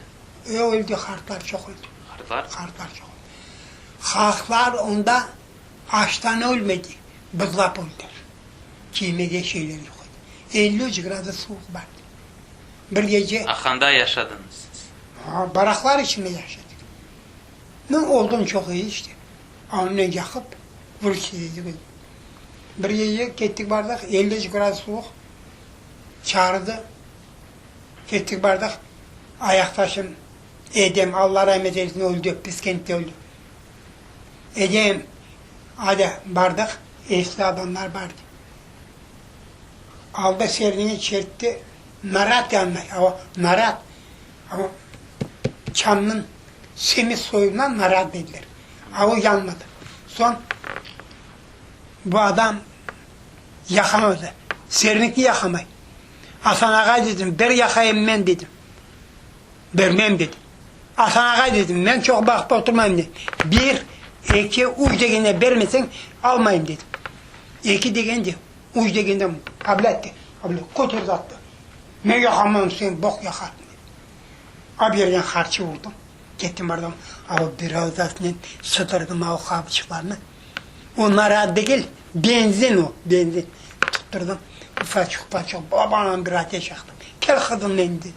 E, öldü, qartlar çoq öldü. Qartlar? Qartlar çoq öldü. Halqlar onda açtan ölmedi, bızlap öldüler. Kiymege şeyleri yoq edi. 53 gradus suvuq bar edi. Bir gece... A qanda yaşadıñız siz? A, baraqlar içinde yaşadıq. Nu, oldum çoq iyi işte. Onınen yaqıp, vırç dedi. Bir gece kettik bardıq, 53 gradus suvuq, çağırdı. Kettik bardıq, ayaqtaşım Edem, Alla rahmet eylesin, öldü, Piskentте öldü. Edem, ayda, bardıq, esli adamlar bardı. Aldı serniñi çertti, narat yanmay, o narat, o çamnıñ semiz soyundan narat dediler. A o yanmadı. Soñ bu adam yaqamadı, sernikni yaqamay. Asan ağay dedim, ber yaqayım men dedim. Bermem dedi. Asan ağay dedim, men çoq baqıp oturmayım dedim. Bir, eki, üç degende bermeseñ, almayım dedim. Eki degende, üç degende ablâtti, ablâ, köterdi attı. Men yaqamam, sen boq yaqarsıñ dedi. A bir yerden harçı urdım, kettim bardım, a o bir avzasınen sıtırdım a o qabıçıqlarnı. O narat degil, benzin o, benzin. Tuttırdım, ufaçıq, ufaçıq, baban bir ateş yaqtım. Kel qızım endi dedim.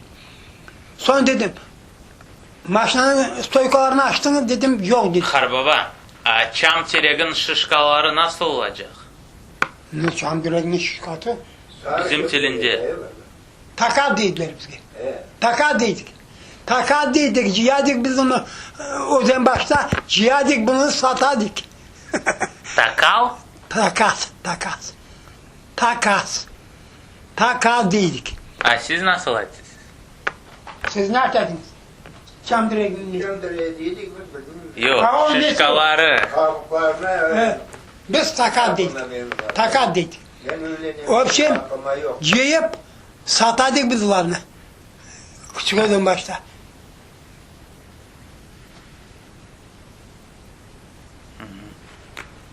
Soñ dedim, maşinanıñ stoykalarını açtıñız, dedim, yoq dedi. Qarbaba, a çam tereginiñ şişkaları nasıl olacaq? Ne çam tereginiñ şişkası? Bizim tilinde. Taka deydiler bizge. Taka deydik. Taka deydik, cıyadik biz onı Özenbaşta, cıyadik bunı satadik. Takal? Takas, takas. Takas. Taka deydik. A siz nasıl aytsız? Siz ne aytadıñız? Çam diregini. Çam direği deydik biz, bilmeymiz. Yoq, şişkaları. Qabıqlarını. Biz taka deydik. Taka deydik. Vobşem, cıyıp satadık biz olarnı. Küçük Özenbaşta.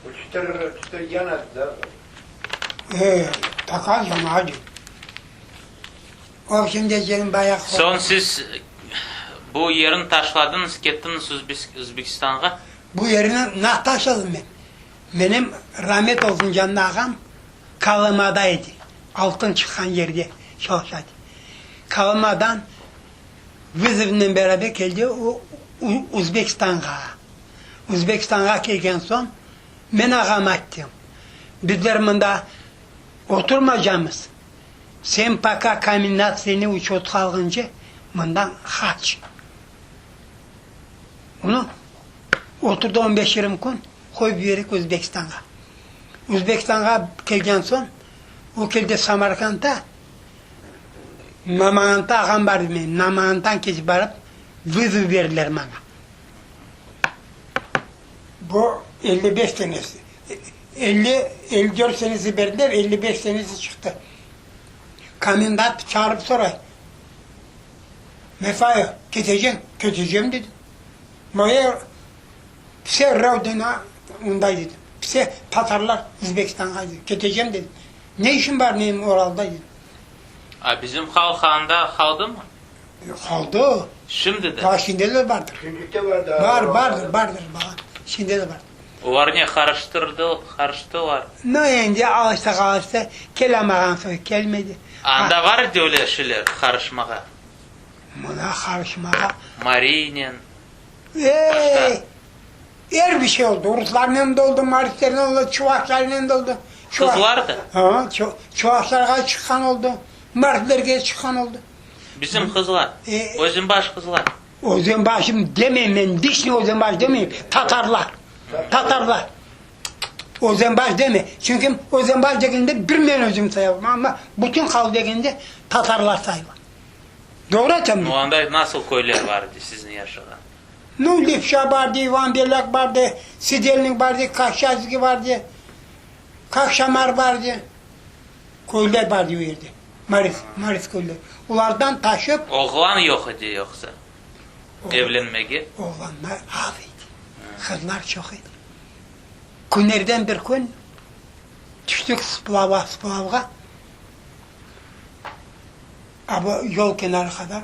Bu çıtır, çıtır yanadı da. E, taka yanadı. Vobşem diyeceğim bayağı. Soñ siz bu yerini taşladıñız, kettiñiz Özbekistanğa? Bu yerini nah taşladım men. Menim ramet olsun canlı ağam Kolımada edi, altın çıqqan yerde çalışa edi. Kolımadan vızovnen beraber keldi o Uzbekistanğa. Uzbekistanğa kelgen soñ men ağama ayttım, bizler mında oturmaycamız, sen poka kombinat seni uçotqa alğance mından qaç. Onı oturdı on beş-yirmi kün, qoyıp yiberdik Özbekistanğa. Özbekistanğa kelgen soñ, o keldi Samarkandta, Namanganda ağam bar edi menim, Namangandan keçip barıp, vızov berdiler maña. Bu 55 senesi, 50, 54 senesi berdiler, 55 senesi çıqtı. Komendant çağırıp soray, Mefayev, keteceñ? Ketecem, dedim. Moya vse rodina unday dedim. Vse tatarlar Özbekistanğa dedim. Ketecem dedim. Ne işim bar menim Oralda dedim. A bizim halq anda qaldımı? Qaldı. Şimdi de? Daa şimdi de bardır. Şimdi de var daa. Bar, bardır, bardır. Şimdi de bardır. Olar ne qarıştırdı, qarıştılar? No endi alıştıq, alıştı. Kelemağan soy kelmedi. Anda var edi öyle şeyler, qarışmağa? Mına qarışmağa. Mariynen, Ey, başqa. Er bir şey oldı. Ruslarnen de oldı, marislernen oldı, çuvaşlarnen de oldı. Qızlar da? Ha, çuvaşlarğa çıqqan oldı, marislerge çıqqan oldı. Bizim qızlar, Özenbaş qızlar. Özenbaşım demeyim men, lişniy Özenbaş demeyim, tatarlar, tatarlar. Özenbaş deme, çünki Özenbaş degende bir men özüm sayılım, amma bütün halq degende tatarlar sayıla. Doğru aytam Nu, anda nasıl köyler bar edi siziñ yaşağan? Nu, Lipşa bardı, İvan Belâk bardı, Sidelnik bardı, Kakşazki bardı, Kakşamar bardı. Köyler bardı o yerde, Maris, Maris köyler. Olardan taşıp. Oğlan yoq edi yoqsa evlenmege? Oğlanlar az edi, qızlar çoq edi. Künlerden bir kün tüştik splava, splavğa, a bu yol kenarı qadar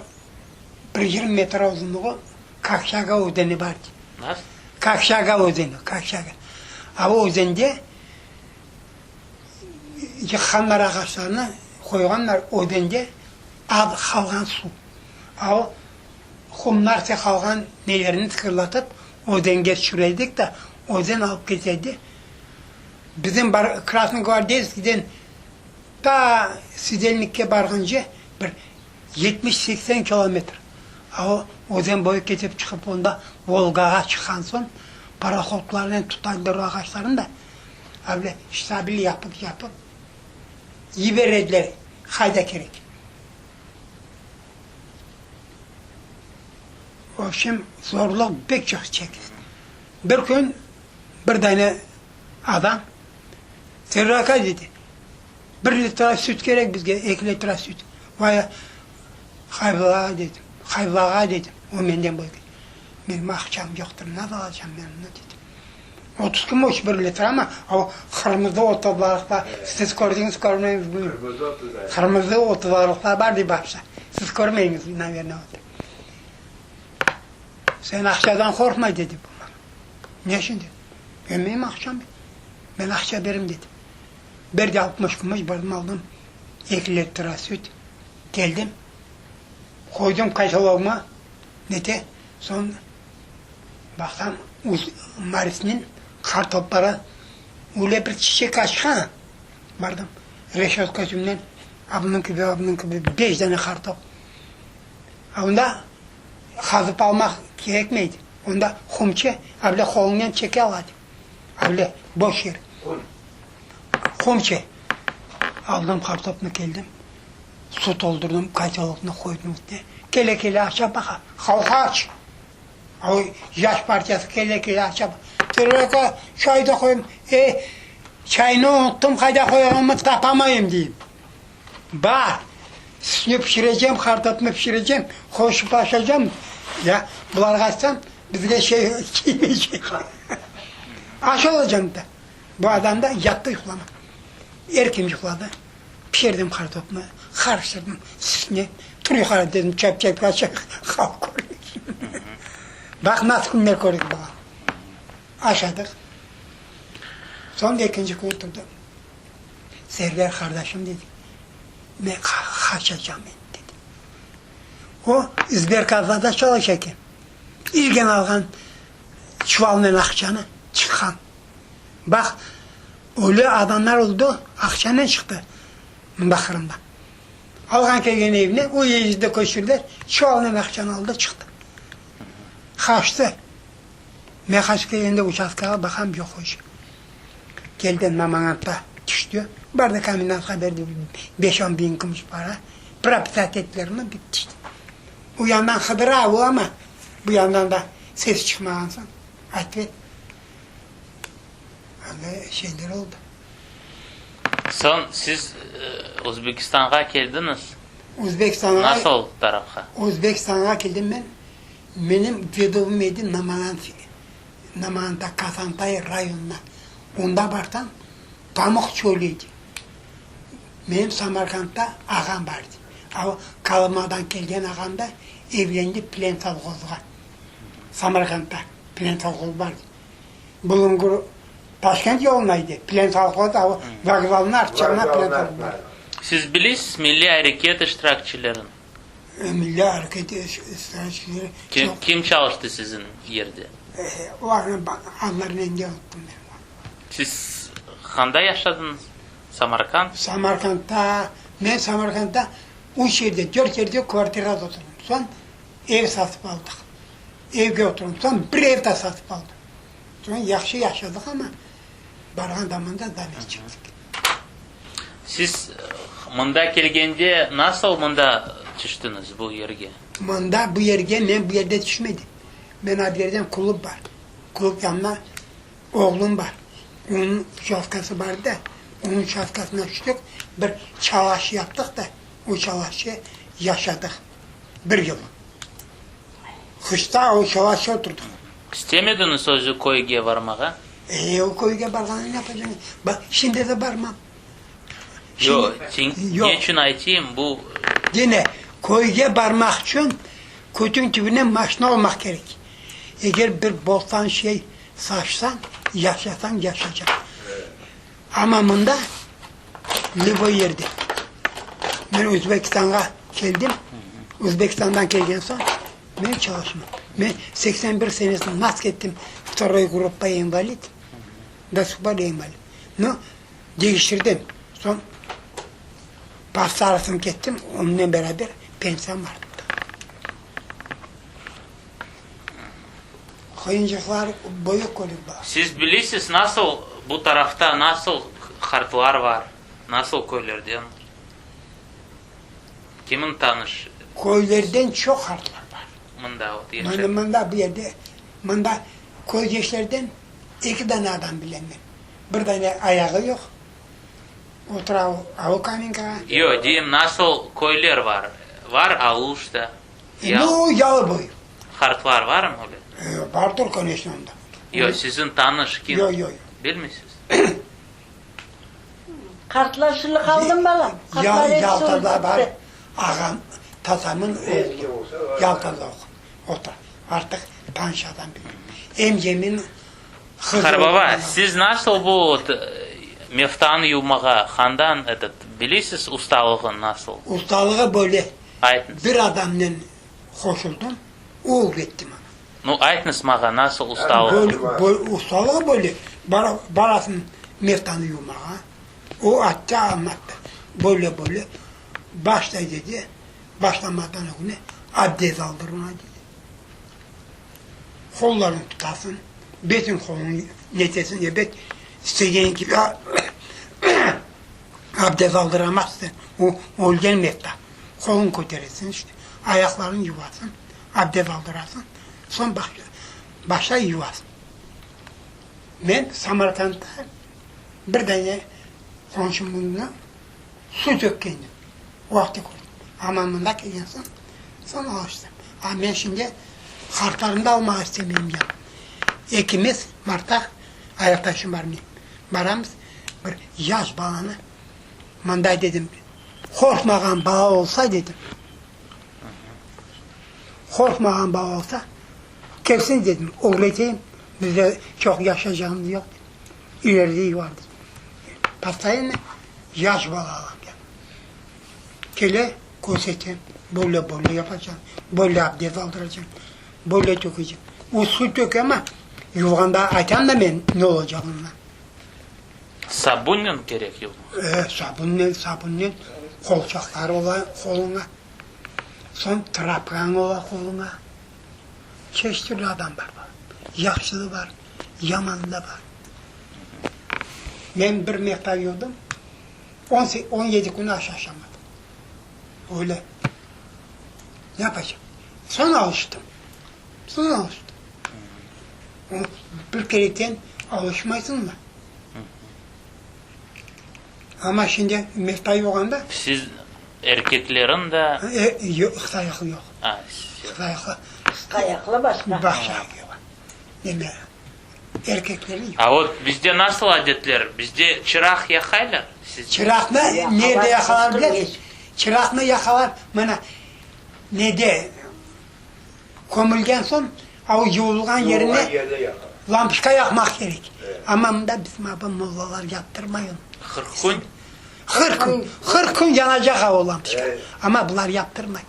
bir 20 metr uzunluğı Kakşaga özeni bar edi. Nasıl? Kakşaga özeni, Kakşaga. A o özende yıqqanlar ağaçlarnı, qoyğanlar özende az qalğan suv. A o qumlarca qalğan nelerni tıqırlatıp özenge tüşüredik de, özen alıp ketedi. Bizim Krasnogvardeyskiden ta Sidelnikke barğance bir 70-80 kilometr. A o özen boyu ketip çıqıp onda Volgağa çıqqan soñ parohodlarnen tutaydılar o ağaçlarnı da, öyle ştabil yapıp yapıp yiberediler qayda kerek. Vobşem, zorluq pek çoq çektik. Bir kün bir dane adam, Server aqay, dedi, bir litra süt kerek bizge, eki litra süt. Vay, hayvlağa dedim, hayvlağa dedim, o menden boyki. Menim aqçam yoqtır, nasıl alacam men onı, dedim. 30 kümüş bir litra amma, o qırmızı otuzlarlıqlar, siz kördiñiz, körmediñiz bilmeyim. Qırmızı otuzlar. Qırmızı otuzlarlıqlar bar dey başta, siz körmediñiz, naverno. Sen aqçadan qorqma, dedi bu maña. Ne içün, dedim. Ben menim aqçam, ben aqça berim, dedim. Berdi 60 kümüş, bardım aldım eki litra süt, keldim, qoydım katelogıma, nete, soñ baqsam, Marisniñ qartopları öyle bir çiçek açqan, bardım, reşötkacımnen a bunıñ kibi, a bunıñ kibi beş dane qartop. A onda qazıp almaq kerekmeydi. Onda humçı avle qolunen çeke aladı. Avle boş yer. Humçı. Aldım qartopnı keldim. Su toldurdım, kateloknı qoydım üstüne. Kele-kele aça baqa. Halq aç. O yaş parçası kele-kele aça baqa. Server çay da qoyım. E, çaynı unuttım, qayda qoyğanımı tapamayım, deyim. Bar, sütni pişirecem, qartopnı pişirecem, qoşıp aşacam. Ya, bularğa aytsam, bizge şey kiymeycek. Aş olacam da. Bu adam da yattı yuqlama. Erken yuqladı. Pişirdim qartopnı, qarıştırdım sütni. Tur yuqarı dedim, çöp-çöp açıq, halq körmeycek. Baq, nasıl künler kördik, balam. Aşadıq. Soñ ekinci kün turdı. Server qardaşım, dedi, men qaçacam endi, dedi. O, sberkassada çalışa eken. İlgen alğan çuvalnen aqçanı çıqqan. Baq, öyle adamlar oldı, aqçanen çıqtı mında Qırımda. Alğan kelgen evine, o yerde köçürdiler, çuvalnen aqçanı aldı, çıqtı. Qaçtı. Men qaçıp kelgende uçastkağa baqam, yoq uje. Keldi Namangantta tüştü. Bardı komendantqa berdi beş-on biñ kümüş para. Propisat ettiler onı, bitti işte. O yandan qıdıra o amma, bu yandan da ses çıqmağan soñ, otvet, öyle şeyler oldı. Soñ siz Özbekistanğa keldiñiz? Özbekistanğa. Nasıl tarafqa? Özbekistanğa keldim men. Menim dedovım edi Namangan Namanganda Kazantay rayonına. Onda barsam, pamuq çölü edi. Menim Samarkandda ağam bar edi. A o Kolımadan kelgen ağam da evlendi Plensovhozğa. Samarkandda Plensovhoz bar edi. Bulungur Taşkent yoluna edi. Plensovhoz a o vokzalnıñ artçığına Plensovhoz bar. Siz bilesiz milliy areket iştirakçilerini? Milliy areket iştirakçileri çoq. Kim çalıştı siziñ yerde? Olarnıñ adlarını endi unuttım men. Siz qanda yaşadıñız? Samarkand? Samarkandda, men Samarkandda üç yerde, dört yerde kvartirada oturdım. Soñ ev satıp aldıq. Evge oturdım. Soñ bir ev daa satıp aldım. Soñ yahşı yaşadıq amma, barğan zamanda zamet çektik. Siz mında kelgende nasıl mında tüştiñiz, bu yerge? Mında, bu yerge, men bu yerde tüşmedim. Men ad yerden klub bar. Klub yanına oğlum bar. Onıñ uçastkası bar da, onıñ uçastkasına tüştik, bir çalaş yaptıq da, o çalaşta yaşadıq bir yıl. Qışta o çalaşta oturdıq. İstemediñiz özü köyge varmağa? E, o köyge barğanı ne yapacağım? Baq, şimdi de barmam. Yoq, ne içün aytayım, bu. Dene, köyge barmaq içün kütüñ tübüne maşina olmaq kerek. Eger bir bostan şey saçsañ, yaşasañ, yaşaycaq. Amma mında, lüboy yerde. Men Özbekistanğa keldim, Özbekistandan kelgen soñ, men çalışmam. Men 81 senesinde nasıl kettim, vtoroy gruppa invalid, do sih por invalid. Nu, deñiştirdim. Soñ pastı arasını kettim, onıñnen beraber pensiyam arttı. Qıyıncıqlar büyük kördik bala. Siz bilesiz, nasıl bu tarafta nasıl qartlar var, nasıl köylerden? Kimin tanış? Köylerden çoq qartlar bar. Mında ot yaşay. Mında, mında bu yerde, mında köydeşlerden eki dane adam bilem men. Bir dane ayağı yoq, otura o Avu Kamenkağa. Yoq, deyim, nasıl köyler var? Var Aluşta, Yal. Nu, Yalıboyu. Qartlar varmı öyle? E, bardır, koneçno, onda. Yoq, siziñ tanış kim? Yoq, yoq, yoq. Bilmeysiz? Qartlar şimdi qaldı mı, balam? Qartlar episi Yaltada öldi, bar, bitti. ağam, tatamın oğlu Yaltada otura. Artıq tanış adam bilmeyim. Emcemin qızı Qarbaba, siz nasıl bu meftanı yuvmağa handan etot bilesiz ustalığın nasıl? Ustalığı böyle, Aytıñız. Bir adamnen qoşuldım, o ögretti maña. Nu, aytıñız maña, nasıl ustalığı? Böyle, böyle, ustalığı böyle, bara, barasıñ meftanı yuvmağa, o atta añlattı, böyle, böyle, başlay dedi, başlamadan ögüne abdez aldır oña dedi. Qollarıñı tutasıñ, betin qoluñı netesiñ, ebet, istegen kibi abdez aldıramazsıñ, o ölgen mefta. Qoluñ köteresiñ, işte, ayaqlarıñ yuvasıñ, abdez aldırasıñ, soñ başla yuvasıñ. Men Samarkandta bir dane qonşumnıñ suv tökkendim, o vaqıtta kördim. Amma mında kelgen soñ, soñ alıştım. A men şimdi qartlarımnı da almağa istemeyim yanıma. Ekimiz martta ayaqtaşım bar menim, baramız, bir yaş balanı mınday dedim, qorqmağan bala olsa dedim, qorqmağan bala olsa, kelsin dedim, ögreteyim, bizde çoq yaşaycağımız yoq dedim, ileride yuvar dedim. Postoyanno yaş bala alam yanıma. Kele, körsetem, böyle böyle yapacağım, böyle abdez aldıracağım, böyle tökeceğim. O suv töke amma, yuvğanda aytam da men ne olacağını. Sabunnen kerek yuvmaq. E, sabunnen, sabunnen, qolçaqlar ola qoluña, soñ trapkañ ola qoluña. Çeşit türlü adam bar, balam. Yahşı da bar, yamanı da bar. Men bir mehta yuvdım, on yedi kün aş aşamadım. Öyle. Ne yapacağım? Soñ alıştım. Soñ alıştım. Bir kereden alışmaysıñ da. Amma şimdi mefta yuvğanda. Siz erkeklerin de. Yoq, qısqa ayaqlı yoq. Qısqa ayaqlı. Qısqa ayaqlı başqa. Başqa yoq. Neme, erkeklerin yoq. A vot bizde nasıl adetler? Bizde çıraq yaqaylar. Sizde? Çıraqnı nerde yaqalar bilesiz? Çıraqnı yaqalar mına nede, kömülgen soñ, a o yuvulğan yerine lampoçka yaqmaq kerek. Amma mında bizim aba mollalar yaptırmay onı. 40 kün? 40 kün, 40 kün yanacaq a o lampoçka. Amma bular yaptırmay.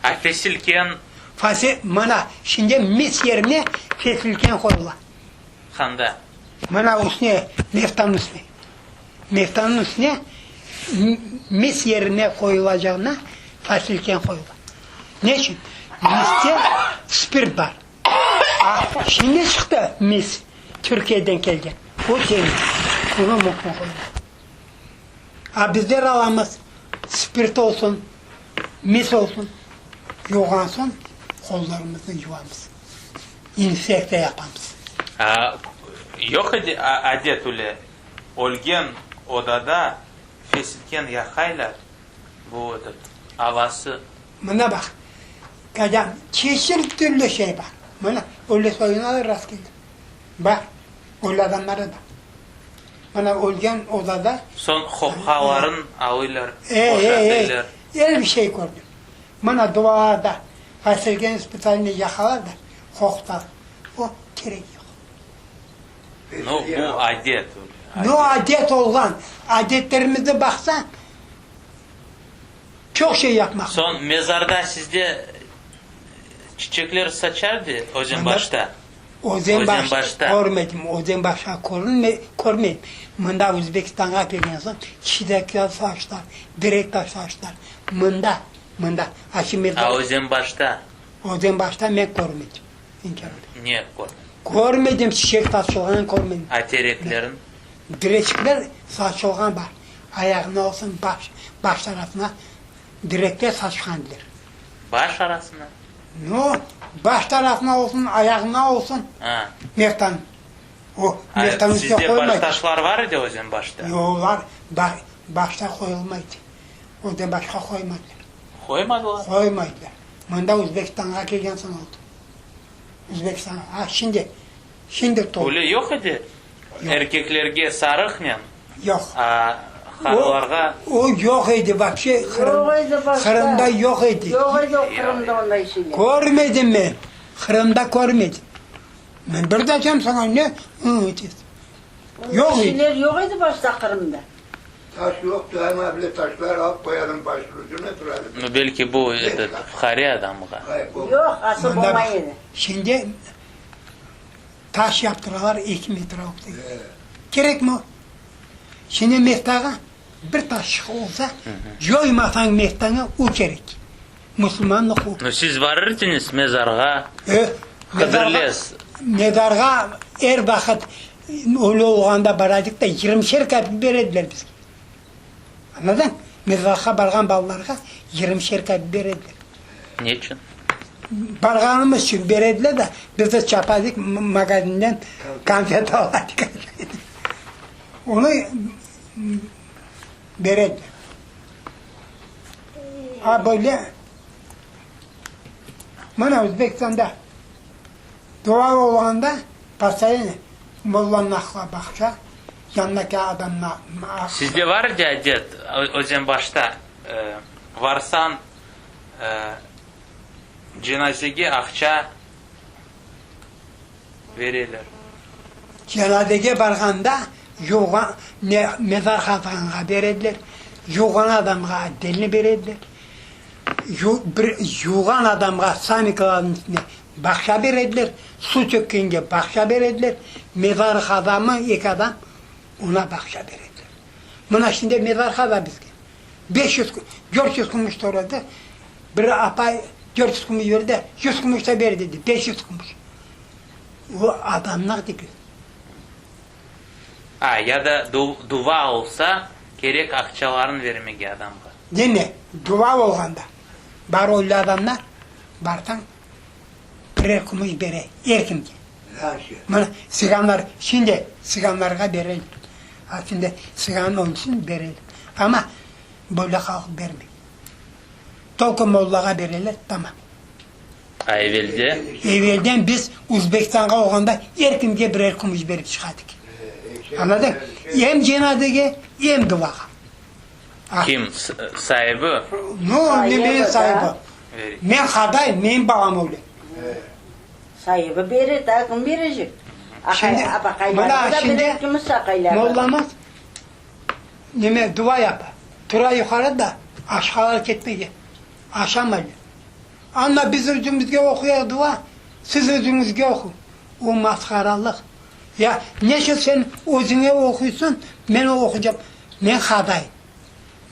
A fesilken? Fasi, mına, şimdi mis yerine fesilken qoyula. Qanda? Mına üstüne, meftanıñ üstüne. Meftanıñ üstüne mis yerine qoyulacağına fasilken qoyula. Ne içün? Miste spirt bar. A, şimdi çıqtı mis, Türkiyeden kelgen. O temiz. Bunı mümkün qoymaq. A bizler alamız, spirt olsun, mis olsun, yuvğan soñ qollarımıznı yuvamız, infektsiya yapamız. A, yoq edi adet öyle, ölgen odada fesilken yaqaylar, bu etot, avası. Mına baq, kadâm, çeşit türlü şey bar. Mına, öyle soyuna da rast keldim. Bar, öyle adamlar da bar. Mına ölgen odada. Soñ hopqaların alıylar, boşatıylar. E, e, e, er bir şey kördim. Mına duvarda fasilgen spitalnıy yaqalar da, qoqutar. O, kerek yoq. Nu, bu adet. Nu, adet olğan. Adetlerimizni baqsañ, çoq şey yapmaq. Soñ mezarda sizde çiçekler saçardı Özenbaşta? Özenbaşta körmedim, Özenbaşta körmeyim. Mında Özbekistanğa kelgen soñ çiçekler saçtılar, direkler saçtılar. Mında, mında. A Özenbaşta? Özenbaşta men körmedim. İnkâr ederim. Ne körmediñ? Körmedim, çiçek saçılğanın körmedim. A tereklerin? Direkler saçılğan bar. Ayağına olsun, baş, baş tarafına direkler saçqandır. Baş arasına? No, baş tarafına olsun, ayağına olsun. A. Meftan. O, meftanın üstüne Sizde qoymaydı. baştaşlar var edi Özenbaşta? Yoq, olar başta qoyulmaydı. Özenbaşqa qoymadılar. Qoymadılar? Qoymaydılar. Mında Özbekistanğa kelgen soñ oldı. Özbekistan, ha, şimdi, şimdi toldu. Öyle yoq edi? Erkeklerge sarıqnen, Yoq. a qarılarğa. O yoq edi vapşe, Qırım, Yoq edi başta. Qırımda yoq edi. Yoq edi o Qırımda onday şeyler. Körmedim men, Qırımda körmedim. Men bir de aytam saña, ne ı etesiñ. Yoq Onday edi. şeyler yoq edi başta Qırımda. Taş yoq, daima bile taşlar alıp qoyalım başın ucuna turalım. Nu, belki bu, etot, fuqare adamğa. Yoq, asıl olmay edi. Şimdi taş yaptıralar eki metr olsa. Kerekmi o? Şimdi meftağa bir taşçıq olsa, coymasañ meftañı, o kerek. Musulmanlıq o. Nu, siz varırdıñız mezarğa, Hıdırlez. Mezarğa er vaqıt ölü olğanda baraydık da, yigirmişer kapik berediler bizge. Añladıñ? Mezarğa barğan balalarğa yigirmişer kapik berediler. Ne içün? Barğanımız içün berediler de, biz de çapadık magazinden konfet aladık. Onı berediler. A böyle Mına Özbekistanda dua olğanda postoyanno mollanıñ aqla baqsa, yanındaki adamnı aqla. Sizde var edi adet, Özenbaşta varsañ cenazege aqça bereler. Cenazege barğanda yuvğan, mezar qazğanğa berediler, yuvğan adamğa otdelno berediler. Bir yuvğan adamğa samiklalarnıñ üstüne bağça berediler, suv tökkenge bağça berediler, mezar qazamı eki adam, oña bağça berediler. Mına şimdi mezar qaza bizge. 500, 400 kumuş soradı, bir apay 400 kumuş berdi, 100 kumuş da ber dedi, 500 kumuş. O adamnıñ degil. A, ya da duva olsa, kerek aqçalarını vermege adamğa. Deme, duva olğanda, bar öyle adamlar, barsañ, birer kumuş bere er kimge. Mına, tsiganlar, şimdi tsiganlarğa bereler. A, şimdi tsigan ölsün, bereler. Amma böyle halq bermey. Tolko mollağa bereler, tamam. A evelde? Evelden biz Uzbekistanğa olğanda er kimge birer kumuş berip çıqadık. Añladıñ? Em cenazege, em duvağa. Kim? Saibi? No, ne men saibi. Men haday, menim balam öyle. Saibi berir, daa kim berecek? Şimdi, mına şimdi mollamız neme duva yapa. Tura yuqarı da aşqalar ketmege. Aşamaylar. Amma biz özümizge oquyıq dua, siz özüñizge oquñ. O masqaralıq. Ya neçün sen özüñe oquysıñ, men oquycam. Men haday.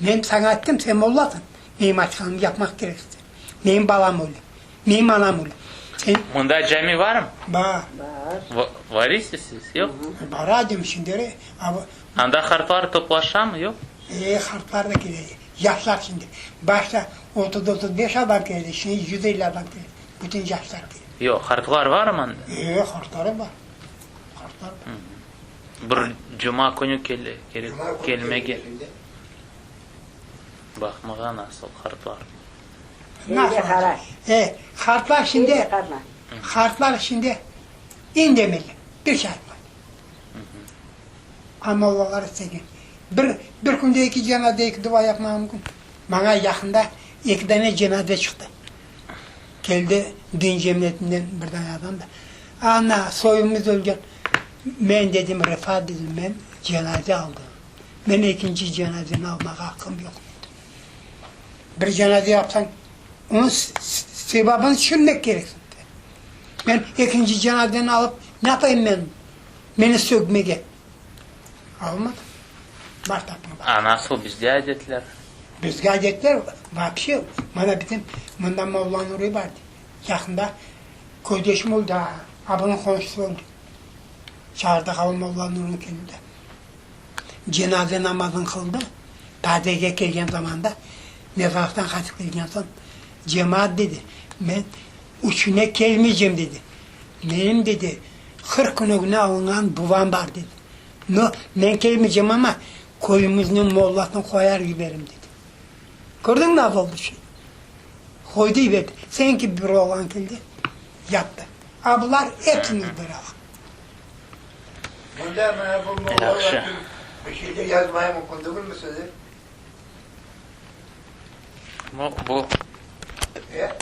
Men saña ayttım, sen mollasıñ. Menim aytqanımnı yapmaq kereksiñ sen. Menim balam öyle. Menim anam öyle. Sen. Mında cami barmı? Bar. Bar. Varıysız siz, yoq? Baradım şimdi. Anda hartlar toplaşamı, yoq? E, hartlar da kele. Yaşlar şimdi. Başta 30-35 adam keldi, şimdi 150 adam keldi. Bütün yaşlar keldi. Yoq, hartlar barmı anda? E, hartları bar. Hartlar bar. Bir cuma künü kele, kerek kelmege. Baqmağa nasıl hartlar. Nasıl? E, hartlar şimdi, hartlar şimdi indemeli. Bir şey aytmay. A mollalar istegen. Bir, bir künde eki cenaze, eki dua yapmağa mümkün. Maña yaqında eki dane cenaze çıqtı. Keldi din cemiyetinden bir dane adam da. Ana, soyumız ölgen. Men dedim, Refat dedim, men cenaze aldım. Men ekinci cenazeni almağa aqqım yoq dedim. Bir cenaze yapsañ, onıñ sevabını tüşünmek kereksiñ. Men ekinci cenazeni alıp ne yapayım men? Meni sögmege. Almadım. Bar tapma bar. A nasıl bizde adetler? Bizge adetler vapşe, mana bizim mında Molla Nuri bar, yaqında köydeşim oldı, abınıñ qonşusı oldı. Çağırdıq o Molla Nuriniñ keldi. Cenaze namazını qıldı, taziyege kelgen zamanda, mezarlıqtan qaytıp kelgen soñ, cemaat dedi, men üçüne kelmeycem dedi. Menim dedi, 40 kün ögüne alınğan buvam bar dedi. No, men kelmeycem amma, köyümizniñ mollasını qoyar yiberim dedi. Kördiñmi nasıl oldı şey? Qoydı yiberdi. Sen kibi bir oğlan keldi, yaptı. A bular epsimiz beraber. Bunda mına bu mollalar Yahşı. bir şey de yazmaya mümkün degilmi size? Bu, bu E?